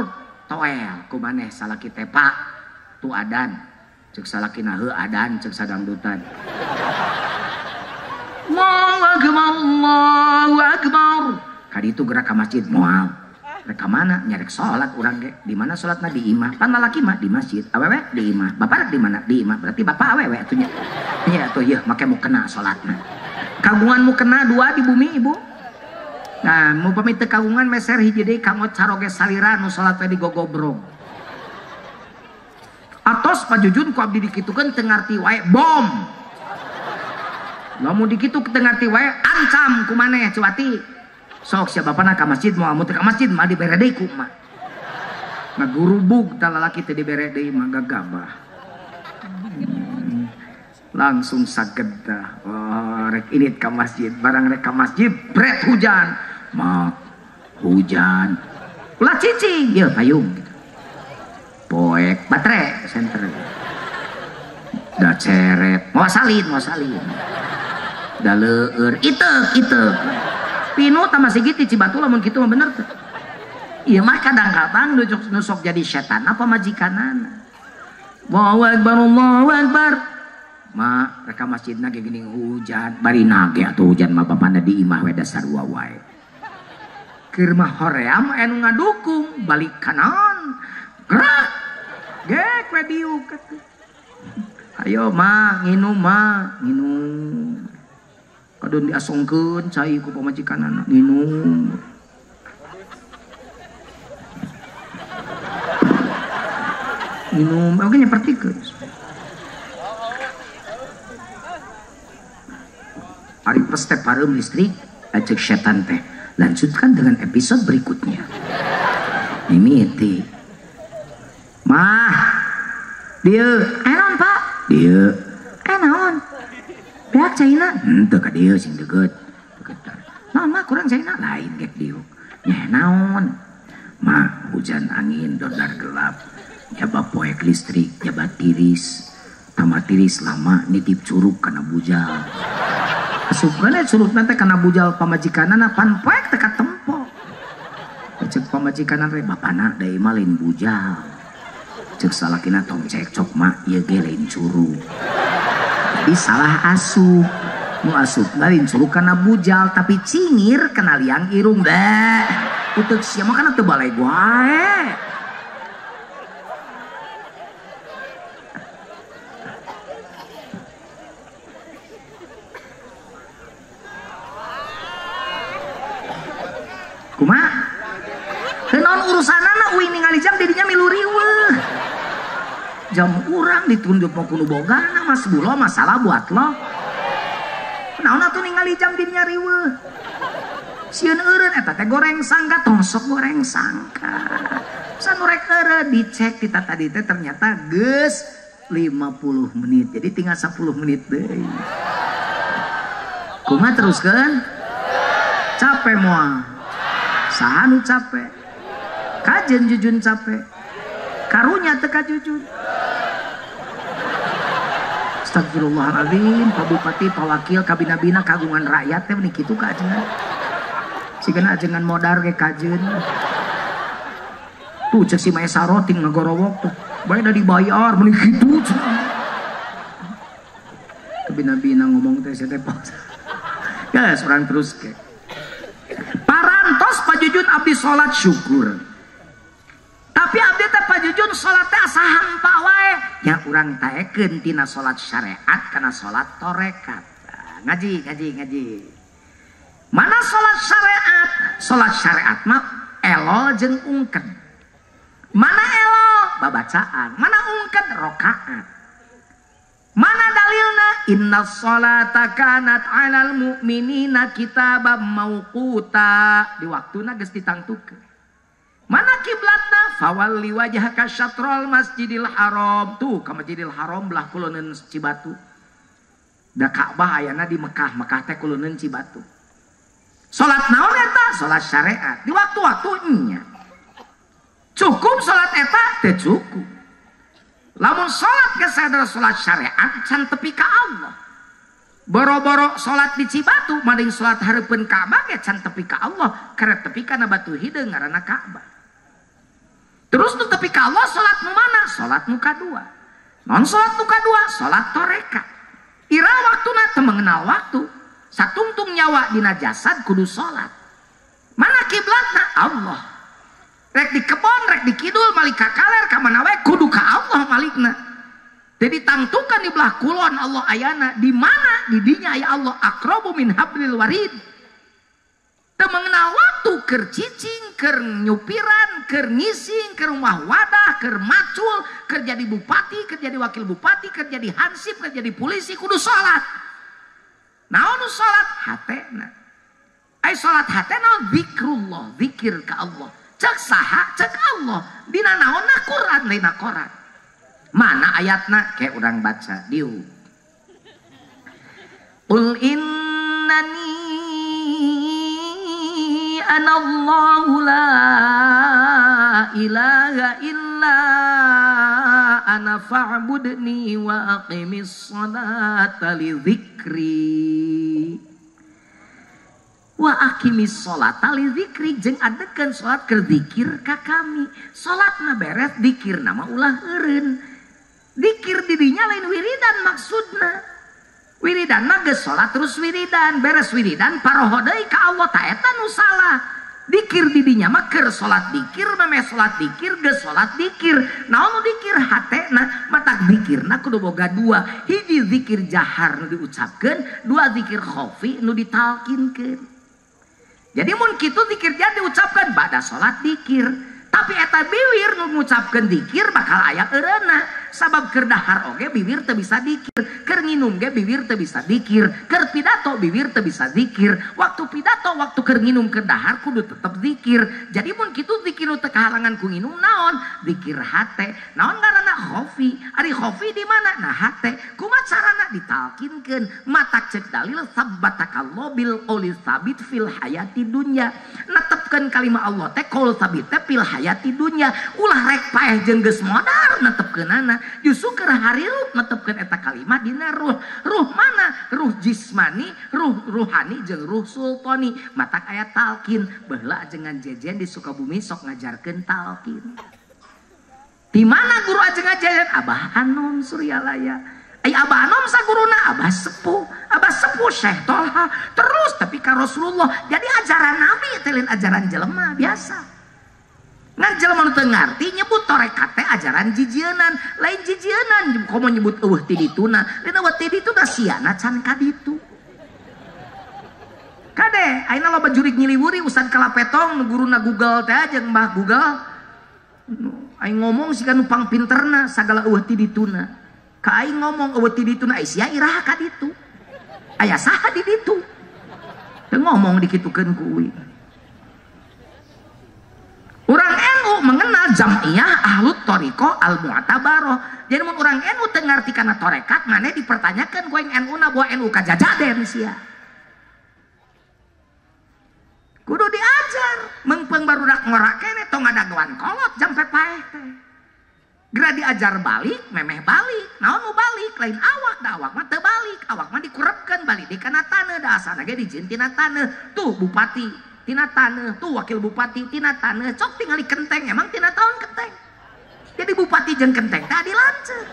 Toel ku maneh salaki teh Pak. Tu adan. Cek salakina heuh adan cek sadangdutan. Allahu akbar, Allahu akbar. Kadi itu gerak ka masjid moal. Rek ka mana? Nyarek salat urang ge. Di mana salatna? Di imah. Pan lalaki mah di masjid, awewe di imah. Bapak rek di mana? Di imah. Berarti bapak awewe atuh nya. Nya atuh yeuh make mu kena salatna. Kagungan mu kena dua di bumi ibu. Nah, mu pamit teu kagungan meser hiji deui kanggo caroge salira nu salat we digogobrog. Atos Pak Jujun ku abdi dikitukeun teu ngarti wae bom. Lamun dikitu teu ngarti wae ancam ku maneh Ceu Wati. Sok sia bapana ka masjid moal mun teu ka masjid mah dibere deui ku mah. Ngagurubug tah lalaki teh dibere deui mah gagabah. Langsung saged tah. Oh, rek init ka masjid, barang rek ka masjid bret hujan. Mak hujan. Ulah cicing, ieu payung gitu. Poek baterai senter da ceret mau salin da leur iteuk iteuk pinu tambah sigit di Cibatu lamun kitu mah bener teh. Ieu mah kadang-kadang nu sok jadi setan apa majikanana. Allahu akbar, Allahu akbar. Ma rek ka masjidna ge geuning hujan bari nage atuh hujan mah bapana di imah we dasar wae. Keur mah hoream anu ngadukung balik kanan. Gerak, gek we diuk. Ayo ma, nginum ma, nginum. Kadon diasongkeun cai ku pamajikanana, nginum. Nginum, oge nyepertikeun. Ari pes teh pareum listrik, aceuk setan teh. Lanjutkan dengan episode berikutnya. Mimiti. Mah, dieu, naon Pak? Dieu, naon? Beak caina? Henteu ka dieu sing deukeut. Deukeut. Naon mah kurang caina lain gek dieu. Nya naon? Mah hujan angin dodar gelap. Jaba poek listrik, jaba tiris. Tambah tiris lama nitip curug kana bujal. Asupkeun curugna teh kana bujal pamajikanana pan poek teh katempo. Cek pamajikanana teh bapana da ieu mah lain bujal. Cek salakina tong cekcok mak ieu ge lain curug. Jadi salah asup. Nu asupna lain curug kana bujal tapi cingir kana liang irung deh. Uteuk sia mah kana teu baleg wae. Kumaha? Teu naon urusanana uing ningali jam didinya milu riweuh. Jam urang ditunjuk mau kudu bogana mas bulo masalah buat lo. Naon atuh ningali jam didinya riweuh. Sieun eureun eta teh goreng sangka tong sok goreng sangka. Sanu rek eureun dicek ti tadi teh ternyata geus 50 menit. Jadi tinggal 10 menit deui. Kumaha teruskeun? Capek moal. Saha nu capek? Kajen jujun capek. Karunya teu ka jujun. Astagfirullahaladzim, Pak Bupati, Pak Wakil, kabina-bina kagungan rakyat teh meni kitu ka ajengan. Sigana ajengan modar ge kajen. Tuh cek si Maesaro ting ngagorowok tuh. Bae da dibayar meni kitu cenah. Kabina-bina ngomong teh sia teh. Ya, urang terus ke. Parantos Pak Jujun abdi salat syukur. Tapi abdi teh Pak Jujun salat teh asa hampa wae. Ya urang taekeun tina salat syariat kana salat tarekat. Nah, ngaji ngaji ngaji. Mana salat syariat? Salat syariat mah elo jeung ungkeun. Mana elo? Babacaan. Mana ungkeun? Rakaat. Mana dalilna? Inna sholata kanat 'alal mu'minina kitaban mauquta. Di waktuna geus ditangtukeun. Mana kiblatna? Fawalli wajhaka syatrul masjidil haram. Tuh ka Masjidil Haram belah kuloneun Cibatu. Da Ka'bah ayana di Mekah, Mekah teh kuloneun Cibatu. Salat naon eta? Salat syariat. Di waktu-waktu nya. Cukup salat eta? Teu cukup. Lamun salat geus sadar salat syariat can tepi ka Allah. Boro-boro salat di Cibatu mading salat hareupeun Ka'bah ge can tepi ka Allah, karena tepi kana batu hideung ngaranna Ka'bah. Terus nu tepi ka Allah salat nu mana? Salat nu kadua. Non salat nu kadua, salat tarekat. Ira waktuna teu mengenal waktu. Satungtung nyawa dina jasad kudu salat. Mana kiblatna? Allah. Rek di kebon, rek di kidul, malik ka kaler, ka mana wae kudu ka Allah malikna. Jadi tangtukan di belah kulon Allah ayana, di mana di dinya aya Allah aqrabu min hablil warid. Teu mengenal waktu keur cicing, keur nyupiran, keur ngising, keur rumah wadah, keur macul, keur jadi bupati, keur jadi wakil bupati, keur jadi hansip, keur jadi polisi kudu salat. Naon nu salat? Hatena. Ai salat hatena zikrullah, zikir ka Allah. Cek saha, cek Allah. Dina naonna Quran, lainna Quran. Mana ayatna? Kayak urang baca diu. Qul innani anallahu la ilaha illa ana fa'budni wa aqimis sholata li dzikri. Wa aqimis sholata li dzikri, jeung adekeun salat keur zikir ka kami. Salatna beres, zikirna mah ulah eureun. Zikir didinya lain wiridan maksudna. Wiridan mah geus salat terus wiridan, beres wiridan paroho deui ka Allah, ta eta nu salah. Dikir didinya mah keur salat dikir, meh salat dikir, geus salat dikir. Naon nu dikir hatena, matak dikirna kudu boga dua. Hiji zikir jahar nu diucapkeun, dua zikir khafi nu ditalkinkeun. Jadi mun kitu zikir jahar diucapkeun bada salat dikir. Tapi eta biwir nu ngucapkeun dikir bakal aya eureunna. Sabab keur dahar oge bibir teu bisa dikir, keur nginum ge bibir teu bisa dikir, keur pidato bibir teu bisa dikir. Waktu pidato, waktu keur nginum keur dahar kudu tetep zikir. Jadi mun kitu zikir nu teu kahalangan ku nginum naon? Zikir hate. Naon ngaranna khofi? Ari khofi di mana? Nah hate. Kumaha carana ditalkinkeun? Matak cek dalil sabbatakallahu bil qouli sabit fil hayati dunya. Netepkeun kalimah Allah teh qaul sabit teh fil hayati dunya. Ulah rek paeh jeung geus modar pinter netepkeunana, justru keur harirup netepkeun eta kalimat dina ruh. Ruh mana? Ruh jismani, ruh ruhani jeung ruh sultani. Matak aya talqin. Baheula ajengan Jejen di Sukabumi sok ngajarkeun talqin. Di mana guru ajengan Jejen? Abah Anom Suryalaya. Ai Abah Anom saguruna Abah Sepuh. Abah Sepuh Syekh Tolha. Terus tapi ka Rasulullah. Jadi ajaran Nabi teh lain ajaran jelema biasa. Ngan jelema nu teu ngarti nyebut tarekat teh ajaran jijienan, lain jijienan komo nyebut eueuh ti dituna, lain eueuh ti dituna siana can ka ditu. Kade, ayeuna loba jurig nyiliwuri Ustad Kalapetong nu guruna Google teh jeung Mbah Google. Aing ngomong siga nu pangpinterna sagala eueuh ti dituna. Ka aing ngomong eueuh ti dituna ai sia iraha ka ditu. Aya saha di ditu? Teu ngomong dikitukeun ku uing. Orang NU mengenal jam'iyah ahlut thoriqoh al-mu'tabaroh. Jadi mun orang NU teu ngarti kana tarekat, maneh dipertanyakan ku aing NU na bahwa NU kajajaden sia. Kudu diajar, meungpeung barudak ngorak keneh tong ngadagoan kolot jampe paeh teh. Geura diajar balik, memeh balik. Naon nu balik? Lain awak, da awak mah teu balik. Awak mah dikurepkeun balik deui kana taneuh, da asana ge dijieun tina taneuh. Tuh bupati tina taneuh, tuh wakil bupati tina taneuh, cok tingali kenteng, emang tina tahun kenteng. Jadi bupati jeung kenteng tadi lanceuk.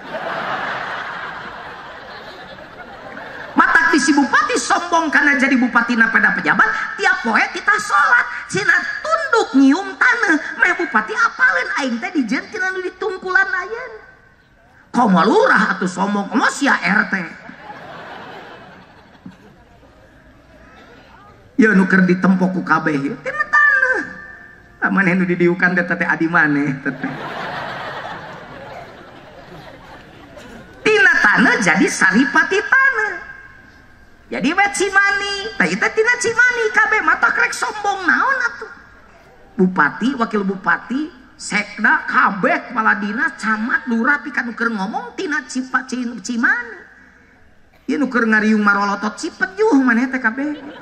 Matak di si bupati sombong karena jadi bupati na pada pejabat, tiap poe kita sholat, cina tunduk nyium taneuh, meh bupati apaleun aing teh dijieun tina nu ditungkulan ayeuna. Komo lurah atuh sombong, komo sia RT. Ya nu keur ditempo ku kabeh ieu tina taneuh. Maneh nu didiukan teh teh adi maneh teh. Tina taneuh jadi saripati taneuh. Jadi we Cimani, teh ieu tina Cimani kabeh mata krek sombong naon atuh. Bupati, wakil bupati, sekda, kabeh kepala dinas, camat, lurah pika nu keur ngomong tina Cimani. Ieu nu keur ngariung marolotot Cipejuh maneh teh kabeh.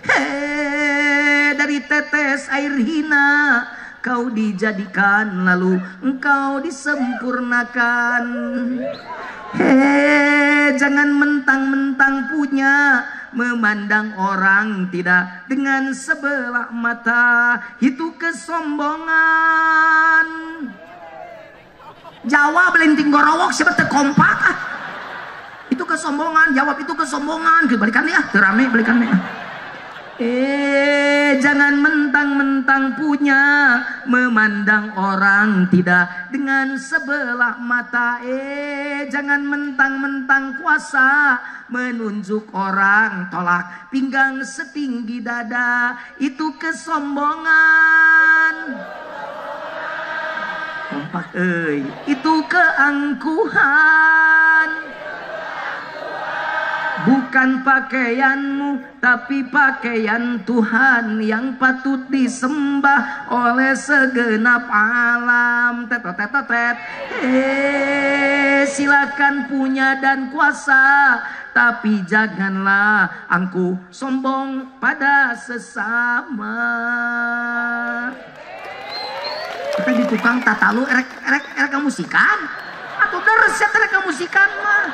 Hei, dari tetes air hina kau dijadikan lalu engkau disempurnakan. Hei, jangan mentang-mentang punya, memandang orang tidak dengan sebelah mata, itu kesombongan. Jawab linting gorowok siapa teu kompak ah. Itu kesombongan, jawab itu kesombongan. Balikan ya, teu rame balikan ya. Jangan mentang-mentang punya, memandang orang tidak dengan sebelah mata. Jangan mentang-mentang kuasa, menunjuk orang tolak pinggang setinggi dada, itu kesombongan. Kompak euy, itu keangkuhan. Bukan pakaianmu, tapi pakaian Tuhan yang patut disembah oleh segenap alam. Tet tet tet. Silakan punya dan kuasa, tapi janganlah angkuh sombong pada sesama. Kita di tukang tatalu erek erek erek musikan atau deres ya erek musikan mah.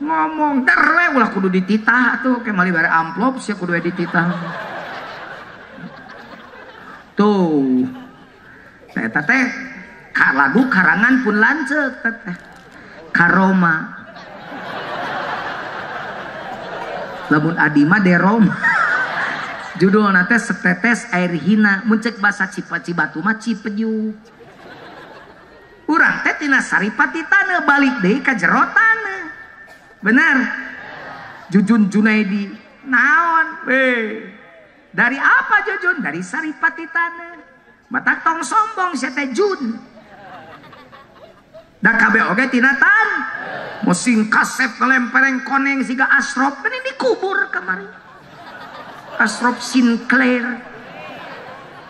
Ngomong derle ulah kudu dititah tuh kayak mali bare amplop sia kudu dititah. Tuh. Eta teh lagu karangan pun lanceuk teh. Karoma. Lamun adi mah deroma. Judulna teh setetes air hina, mun ceuk basa Cibatu mah Cipeju. Urang teh tina saripati taneuh balik deui ka jero taneuh. Benar. Jujun Junaidi naon we. Dari apa Jujun? Dari saripati taneuh. Batak tong sombong sia teh Jun. Da kabeh oge tina tan. Musing kasep ngelempereng koneng siga Asrop ini dikubur kamari. Asrop Sinclair.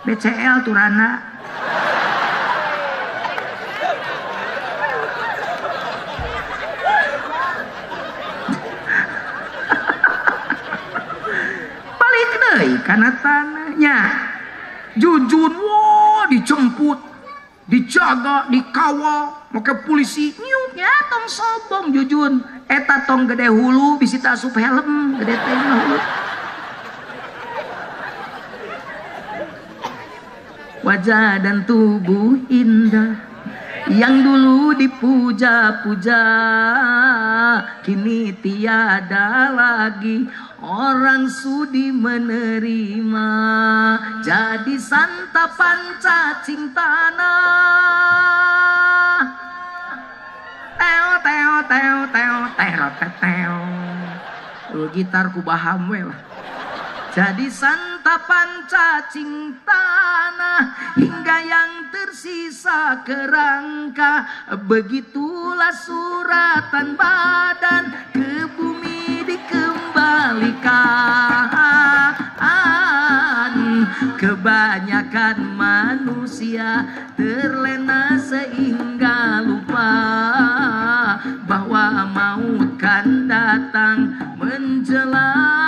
BCL turana. Karena tanahnya Jujun won Dijemput, dijaga, dikawal, make polisi nyuk ya tong sombong Jujun. Eta tong gede hulu bisi teu asup helm, gede teh hulu. Wajah dan tubuh indah yang dulu dipuja-puja, kini tiada lagi orang sudi menerima. Jadi santapan cacing tanah. Teo teo teo teo teo teo. Gitar ku baham we lah. Jadi santapan cacing tanah hingga yang tersisa kerangka. Begitulah suratan badan ke bumi dikembalikan. Kebanyakan manusia terlena sehingga lupa bahwa maut kan datang menjelang.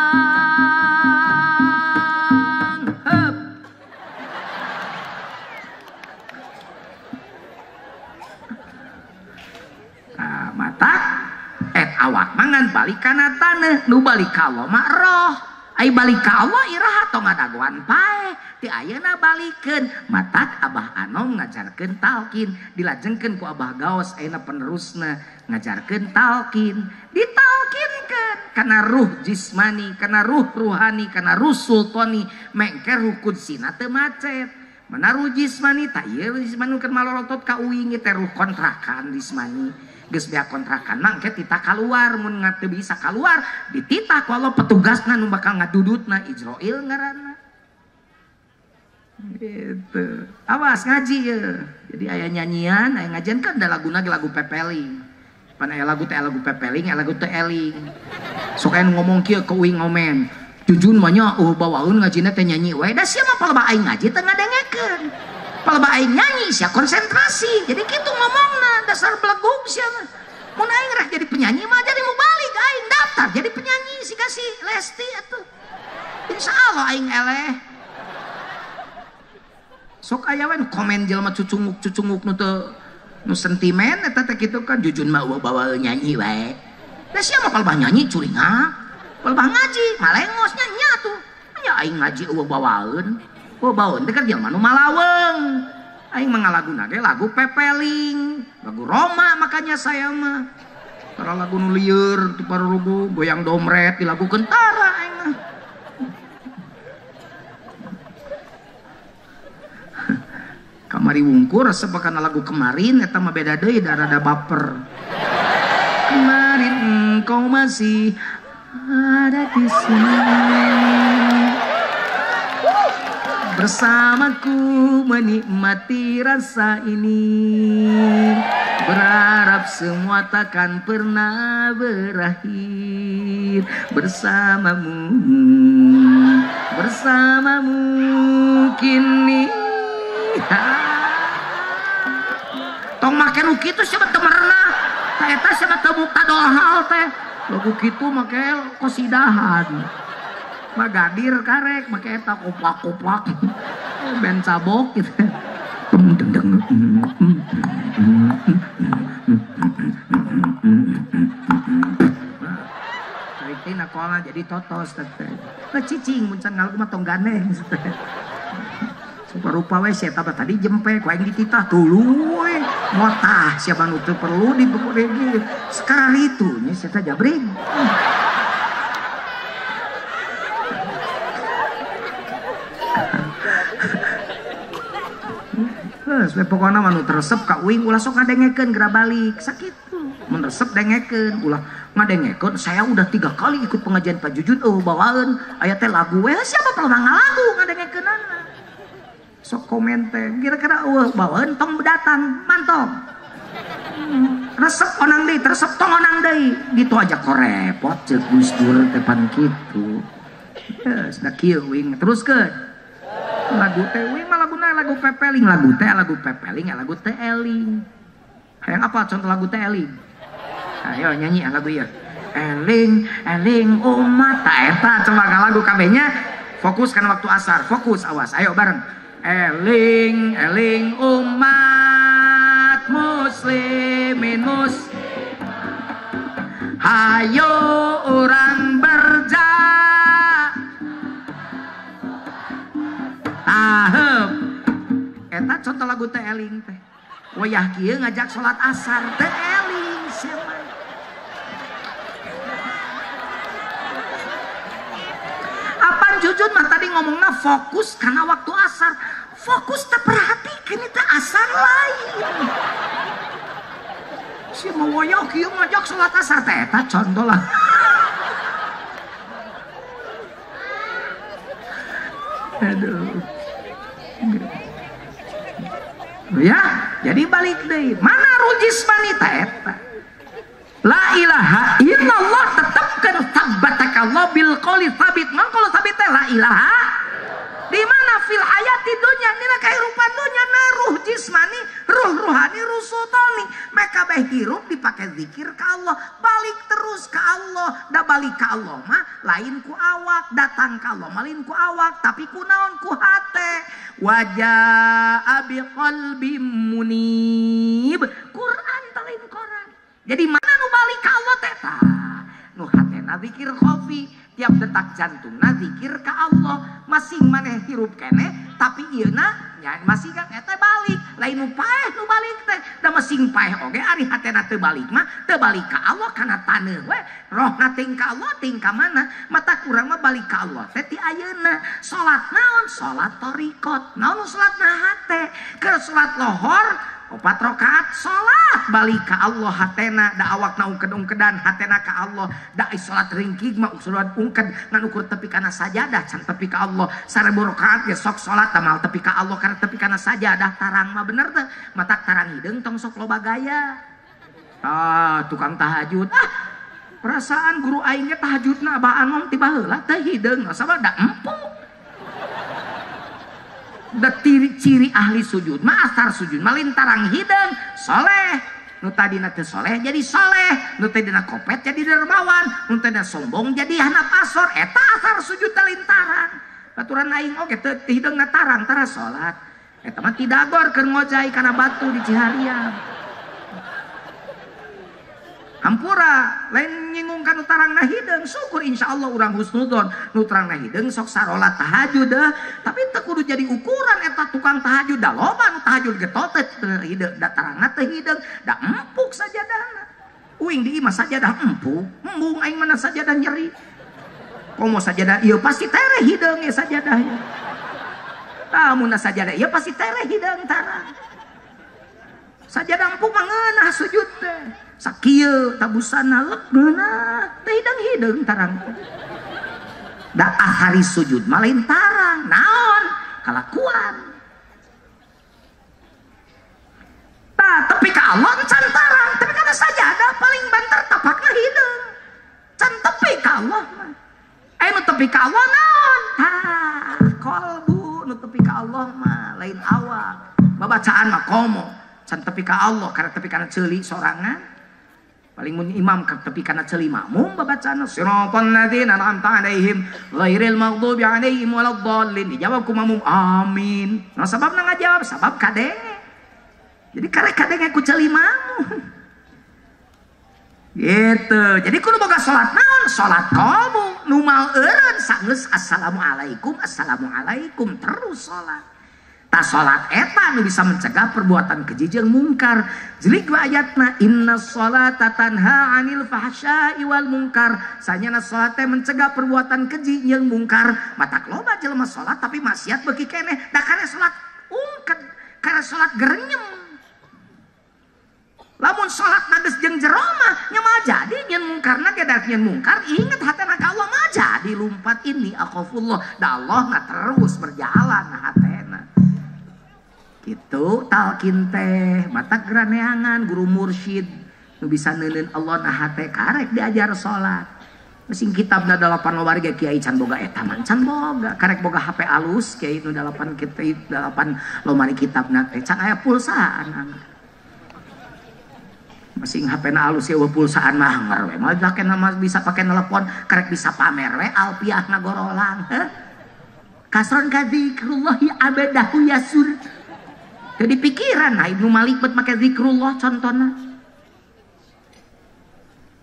Mata et awak mangan balik kana taneuh, nu balik ka Allah mah roh. Ai balik ka Allah iraha tong ngadagoan paeh ti ayeuna balikeun. Matak Abah Anom ngajarkeun talqin, dilajengkeun ku Abah Gaos ayeuna penerusna ngajarkeun talqin, ditalqinkeun kana ruh jismani, kana ruh ruhani, kana ruh sultani, mengke ruh kudsina teu macet. Mana ruh jismani tah ieu jismani keur malorotot ka uing teh ruh kontrakan jismani. Geus beak kontrakan mangke titah kaluar, mun teu bisa kaluar dititah ku Allah petugasna nu bakal ngadudutna Ijroil ngaranna. Gitu. Awas ngaji ye. Jadi aya nyanyian, aya ngajian kan ada laguna ge lagu pepeling. Pan aya lagu teh lagu pepeling, aya lagu teh eling. Sok aya nu ngomong kieu ke uing ngomen. Jujun mah nya bawaeun ngajina teh nyanyi we. Da sia mah palebah aing ngaji teh ngadengekeun. Palebah aing nyanyi sia konsentrasi. Jadi kitu ngomongna dasar belegug sia mah. Mun aing rek jadi penyanyi mah jadi mubalik aing daftar jadi penyanyi si kasih Lesti atuh. Insyaallah aing eleh. Sok aya we nu komen jelema cucunguk-cucunguk nu teu nu sentimen eta teh kitu kan Jujun mah bawa nyanyi wae. Da sia mah palebah nyanyi curingah. Palebah ngaji malengos nya nya atuh. Nya aing ngaji eueuh bawaeun. Oh bawaeun teh kan jelema nu malaweung. Aing mah ngalaguna ge lagu pepeling, lagu Roma makanya saya mah. Para lagu nu lieur teu parurugu goyang domret dilagukeun tara aing mah. Kamari wungkur resep kana lagu kemarin eta mah beda deui da rada baper. Kemarin engkau masih ada di sini. Bersamaku menikmati rasa ini. Berharap semua takkan pernah berakhir. Bersamamu, bersamamu kini. Tong make nu kitu sia teu merenah. Ta eta sia teu mukta dohal teh. Lagu kitu make kosidahan. Magadir karek make eta koplak-koplak. Ben cabok gitu. Tarik teh nakola jadi totos teh. Lah cicing mun can ngalagu mah tong ganeh. Rupa we sia eta tadi jempe ku aing dititah tuluy motah siapa nu teu perlu dibeureung sekali itu nya sia jabring. Geus we pokona mah nu resep ka uing ulah sok ngadengekeun geura balik sakitu. Mun resep dengekeun ulah ngadengekeun saya udah 3 kali ikut pengajian Pak Jujun eueuh bawaeun aya teh lagu we siapa perlu ngalagu ngadengekeunana. Sok komen teh kira-kira eueuh bawaeun tong datang mantong. Resep onang deui, resep tong onang deui. Gitu aja kok repot ceuk Gus Dur teh pan kitu. Geus da kieu uing teruskeun. Lagu teh uing mah laguna lagu pepeling, lagu teh lagu pepeling, lagu teh eling. Hayang apa contoh lagu teh eling? Ayo nyanyi lagu ieu. Eling, eling umat ta eta coba lagu kabehnya. Fokus kana waktu asar, fokus awas. Ayo bareng. Eling eling umat muslimin hayo urang berja tahep. Eta contoh lagu teh eling teh. Wayah kieu ngajak salat asar teh eling sia mah. Apan Jujun mah tadi ngomongna fokus karena waktu asar. Fokus teh perhatikeun teh asar lain. Si mau wayah kieu ngajak salat asar teh eta contoh lah. Aduh. Ya, jadi balik deui. Mana ruh jismani teh eta? La ilaha illallah tetepkeun sabatakallah bil qouli sabit. Mang kalau sabit teh la ilaha di mana fil hayati dunya nina kehidupan dunya na ruh jismani, ruh ruhani, ruh sultani. Mereka bae hirup dipakai zikir ke Allah, balik terus ke Allah. Da balik ke Allah mah lain ku awak, datang ke Allah mah lain ku awak, tapi ku naon ku hate. Wajaa biqalbim munib. Quran teh lain Quran. Jadi mana nu balik ke Allah teh? Tah, nu hatena zikir khafi. Tiap detak jantungna zikir ka Allah, masing maneh hirup keneh tapi ieuna nya masih kan eta balik, lain nu paeh nu balik teh, da masing paeh oge ari hatena teu balik mah teu balik ka Allah kana taneuh we, rohna ting ka Allah ting ka mana, mata kurang mah balik ka Allah teh ti ayeuna. Salat naon? Salat thariqat. Naon nu salatna hate? Keur salat lohor 4 rakaat salat balik ka Allah hatena, da awakna ungked-ungkedan hatena ka Allah, da salat ringkig mah salat ungked ngan ukur tepi kana sajadah can tepi ka Allah, 1000 rakaat ge sok salat mal tepi ka Allah karena tepi kana sajadah tarang mah bener teh, matak tarang hideung tong sok loba gaya. Ah, tukang tahajud. Ah, perasaan guru aing ge tahajudna abah anom ti baheula teh hideung sabab da empuk. Da ciri ahli sujud mah asar sujud mah lintarang hideung soleh, nu tadina teu soleh jadi soleh, nu tadina kopet jadi dermawan, nu tadina sombong jadi handap asor, eta asar sujud teh lintarang. Baturan aing oge teu hideungna tarang tara salat, eta mah tidagor keur ngojai kana batu di Cihariang. Hampura lain nyinggung ka nu tarangna hideung, syukur insyaallah urang husnudon nu tarangna hideung sok sarolat tahajud deh, tapi teu kudu jadi ukuran eta tukang tahajud, da loba nu tahajud ge totet teu hideung, da tarangna teu hideung, da empuk sajadahna. Uing di imah sajadah empuk, embung aing mana sajadah nyeri. Komo sajadah ieu pasti tereh hideung ye sajadah ye. Tah mun sajadah ieu pasti tereh hideung tarang. Sajadah empuk mah ngeunah sujud teh. Sakieu tabusana lep geunah teh hideung-hideung tarang. Da ahari sujud mah lain tarang, naon kalakuan. Tah tepi ka Allah can tarang, tapi kana sajadah paling banter tapakna hideung. Can tepi ka Allah mah. Aya nu tepi ka Allah naon? Tah kolbu nu tepi ka Allah mah lain awak. Babacaan mah komo can tepi ka Allah karena tepi kana ceuli sorangan. Paling mun imam tepi kana ceuli makmum babacana siratal ladzina an'amta alaihim ghairil maghdubi alaihim waladdallin, dijawab ku makmum amin. Nah sababna ngajawab sabab kadenge. Jadi karek kadenge ku ceuli makmum. Gitu. Jadi kudu boga salat naon? Salat qalbu nu mal eureun sanggeus assalamualaikum assalamualaikum terus salat. Ta salat eta nu bisa mencegah perbuatan keji jeung mungkar. Jelik wa ayatna inna sholata tanha 'anil fahsya'i wal mungkar. Sanyana salat teh mencegah perbuatan keji jeung mungkar. Matak loba jelema salat tapi maksiat beuki keneh. Da kare salat ungked, kare salat gerenyem. Lamun salat geus jeung jero mah nya moal jadi nyeun mungkarna ge da nyeun mungkar inget hatena ka Allah mah jadi lumpat ini akhafullah. Da Allah na terus berjalan hatena. Gitu talkin teh mata geraneangan guru mursyid nu bisa neuneun Allah na hate karek diajar salat. Masing kitabna 8 warga kiai can boga eta mah can boga karek boga HP alus kiai nu 8 kitab 8 lomari kitabna teh can aya pulsaan anak. Masing HP na alus eueuh pulsaan mah hanger we moal bisa pake telepon karek bisa pamer we alpiah ngagorolang heuh. Kasron ka zikrullahi abadahu yasur. Jadi pikiran nah Ibnu Malik bet make zikrullah contona.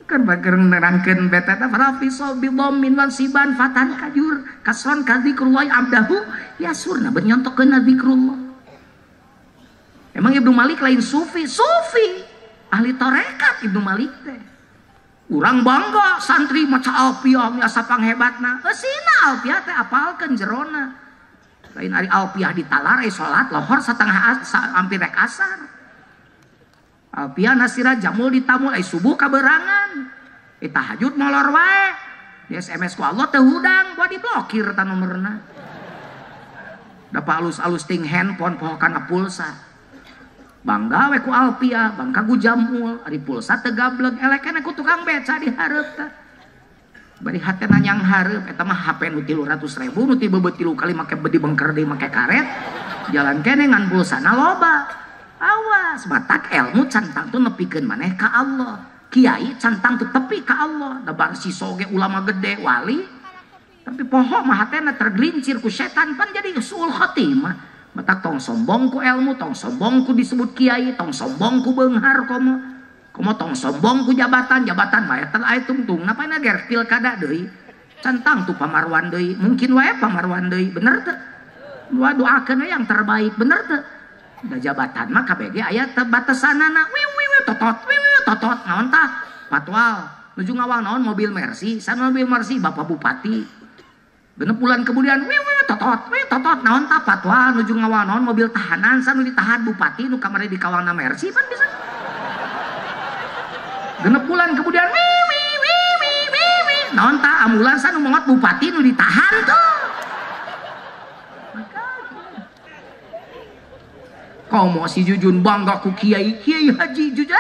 Kan bageur nerangkeun beta teh rafiso bi dhammin wan siban fatan kajur kasron ka zikrullahi abdahu yasur nah bet nyontokeun zikrullah. Emang Ibnu Malik lain sufi, sufi ahli tarekat Ibnu Malik teh. Urang bangga santri maca alfiah asa panghebatna. Eusina alfiah teh apalkeun jerona. Lain ari alfiah ditalar salat lohor satengah hampir rek asar. Alfiah nasira jamul ditamul ai subuh kaberangan. Tahajud molor wae. Di SMS ku Allah teu hudang, buat diblokir ta nomorna. Da alus-alus ting handphone poho kana pulsa. Bangga we ku alfiah, bangga ku jamul, ari pulsa teu gableg elek ku tukang beca di hareup teh. Bari hatena nyang hareup eta mah HP nu 300.000 nu ti bebeut 3 kali make bedi bengker deui make karet. Jalan kene ngan pulsana loba. Awas matak ilmu can tangtu nepikeun maneh ka Allah. Kiai can tangtu tepi ka Allah. Da bar siso ge ulama gede wali. Tapi poho mah hatena tergelincir ku setan pan jadi suul khotimah. Matak tong sombong ku ilmu, tong sombong ku disebut kiai, tong sombong ku beunghar komo. Komo tong sombong ku jabatan, jabatan mah eta aya tungtung. Napa na ger pilkada deui? Can tangtu pamarwan deui, mungkin wae pamarwan deui, bener teu? Dua doakeun we yang terbaik, bener teu? Da jabatan mah KBG aya batasanana. Wiu wiu totot, wiu wiu totot, naon tah? Patwal. Nuju ngawal naon mobil Mercy, san mobil Mercy Bapak Bupati. Genep bulan kemudian wiu wiu totot, wiu totot naon tah patwal nuju ngawal naon mobil tahanan san nu ditahan bupati nu kamari dikawalna Mercy pan bisa. Genep bulan kemudian wiu wiu wiu wiu wiu naon tah ambulans san nu mongot bupati nu ditahan tuh. Komo si Jujun bangga ku kiai, Kiai Haji Jujun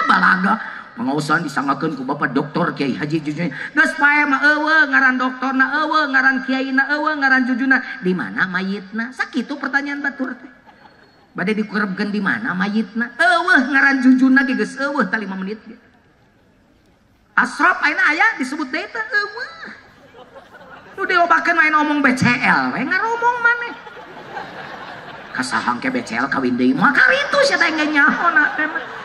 balaga. Pengawasan disanggakeun ku Bapak Doktor Kiai Haji Jujun. Geus pae mah eueuh ngaran doktorna eueuh ngaran kiaina eueuh ngaran Jujunna. Di mana mayitna? Sakitu pertanyaan batur teh. Bade dikurebkeun di mana mayitna? Eueuh ngaran Jujunna ge geus eueuh tah 5 menit ge. Asrop ayeuna aya disebut deui teh eueuh. Nu dilobakeun main omong BCL we ngaromong maneh. Kasahang ke BCL kawin deui moal karitu sia teh engge nyaho na teh mah.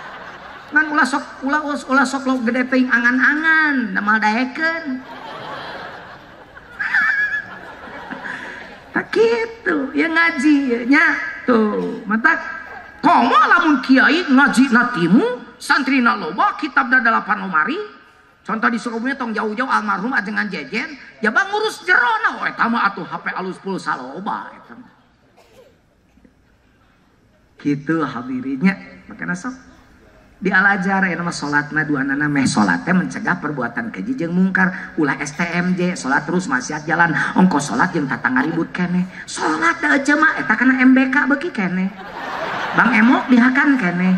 Ngan ulah sok ulah sok lo gede teuing angan-angan da moal daekeun. Tah kitu ya ngaji nya tuh matak komo lamun kiai ngaji na timu santrina loba kitabna 8 lemari. Contoh di Sukabumi tong jauh-jauh almarhum ajengan Jejen jaba ngurus jerona oh eta mah atuh HP alus pulsa loba eta mah. Gitu hadirinnya makana sok dialajar ya nama salatna duanana meh salat teh mencegah perbuatan keji jeung mungkar ulah STMJ salat terus maksiat jalan ongko salat jeung tatangga ribut keneh salat da eceu mah eta kana MBK beuki keneh Bang Emok dihakan keneh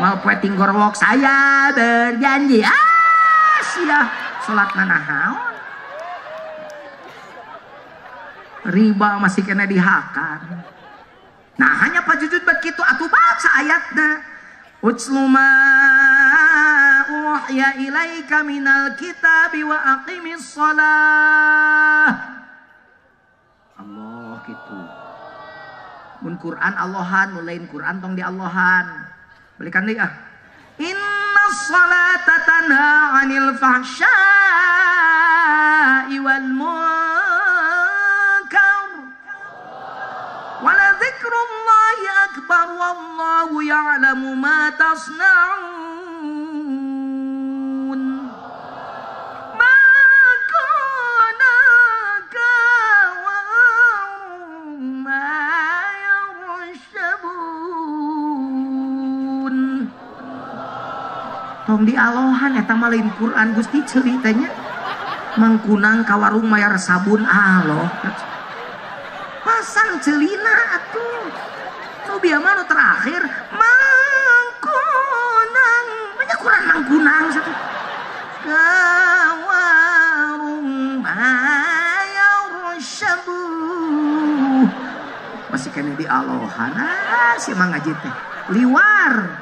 moal poe tinggorwok saya berjanji ah sia salatna naon riba masih kena dihakan. Nah hanya Pak Jujun begitu atuh baca ayatna. Utslu ma uhiya ilaika minal kitabi wa aqimis shalah. Allah gitu. Mun Quran Allahan, mun lain Quran tong di Allahan. Balikan deui ah. Inna sholata tanha 'anil fahsya'i wal munkar. Wa la dzikrullahi akbar wallahu ya'lamu ma tasna'un. Ma kana ma yarshabun. Tong dialohan eta mah lain Quran Gusti ceuli teh nya. Mangkunang ka warung mayar sabun aloh. Pasang celina atuh. Nu bieu mah nu terakhir mangkunang. Banyak Quran mangkunang satu. Ka warung mayar sabun. Masih kena dialohan ah si mang ngaji teh. Liwar.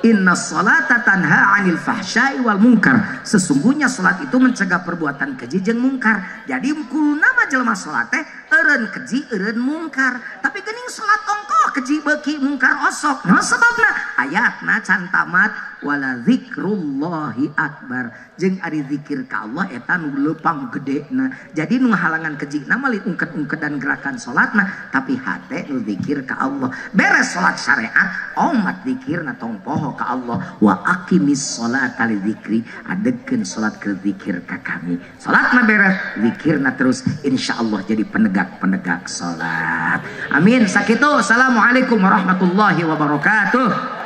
Inna sholata tanha 'anil fahsya'i wal munkar. Sesungguhnya salat itu mencegah perbuatan keji jeung mungkar. Jadi kuduna mah jelema salat teh eureun keji eureun mungkar. Tapi geuning salat ongkoh keji beuki mungkar osok. Naon sababna? Ayatna can tamat wala zikrullahi akbar. Jeung ari zikir ka Allah eta nu leumpang gedena. Jadi nu ngahalangan kejina mah ungket-ungket dan gerakan salatna, tapi hate nu zikir ka Allah. Beres salat syariat, omat zikirna tong poho ka Allah. Wa aqimis sholata li dzikri, adegkeun salat keur zikir ka kami. Salatna beres, zikirna terus, insyaallah jadi penegak-penegak salat. Amin. Sakitu. Assalamualaikum warahmatullahi wabarakatuh.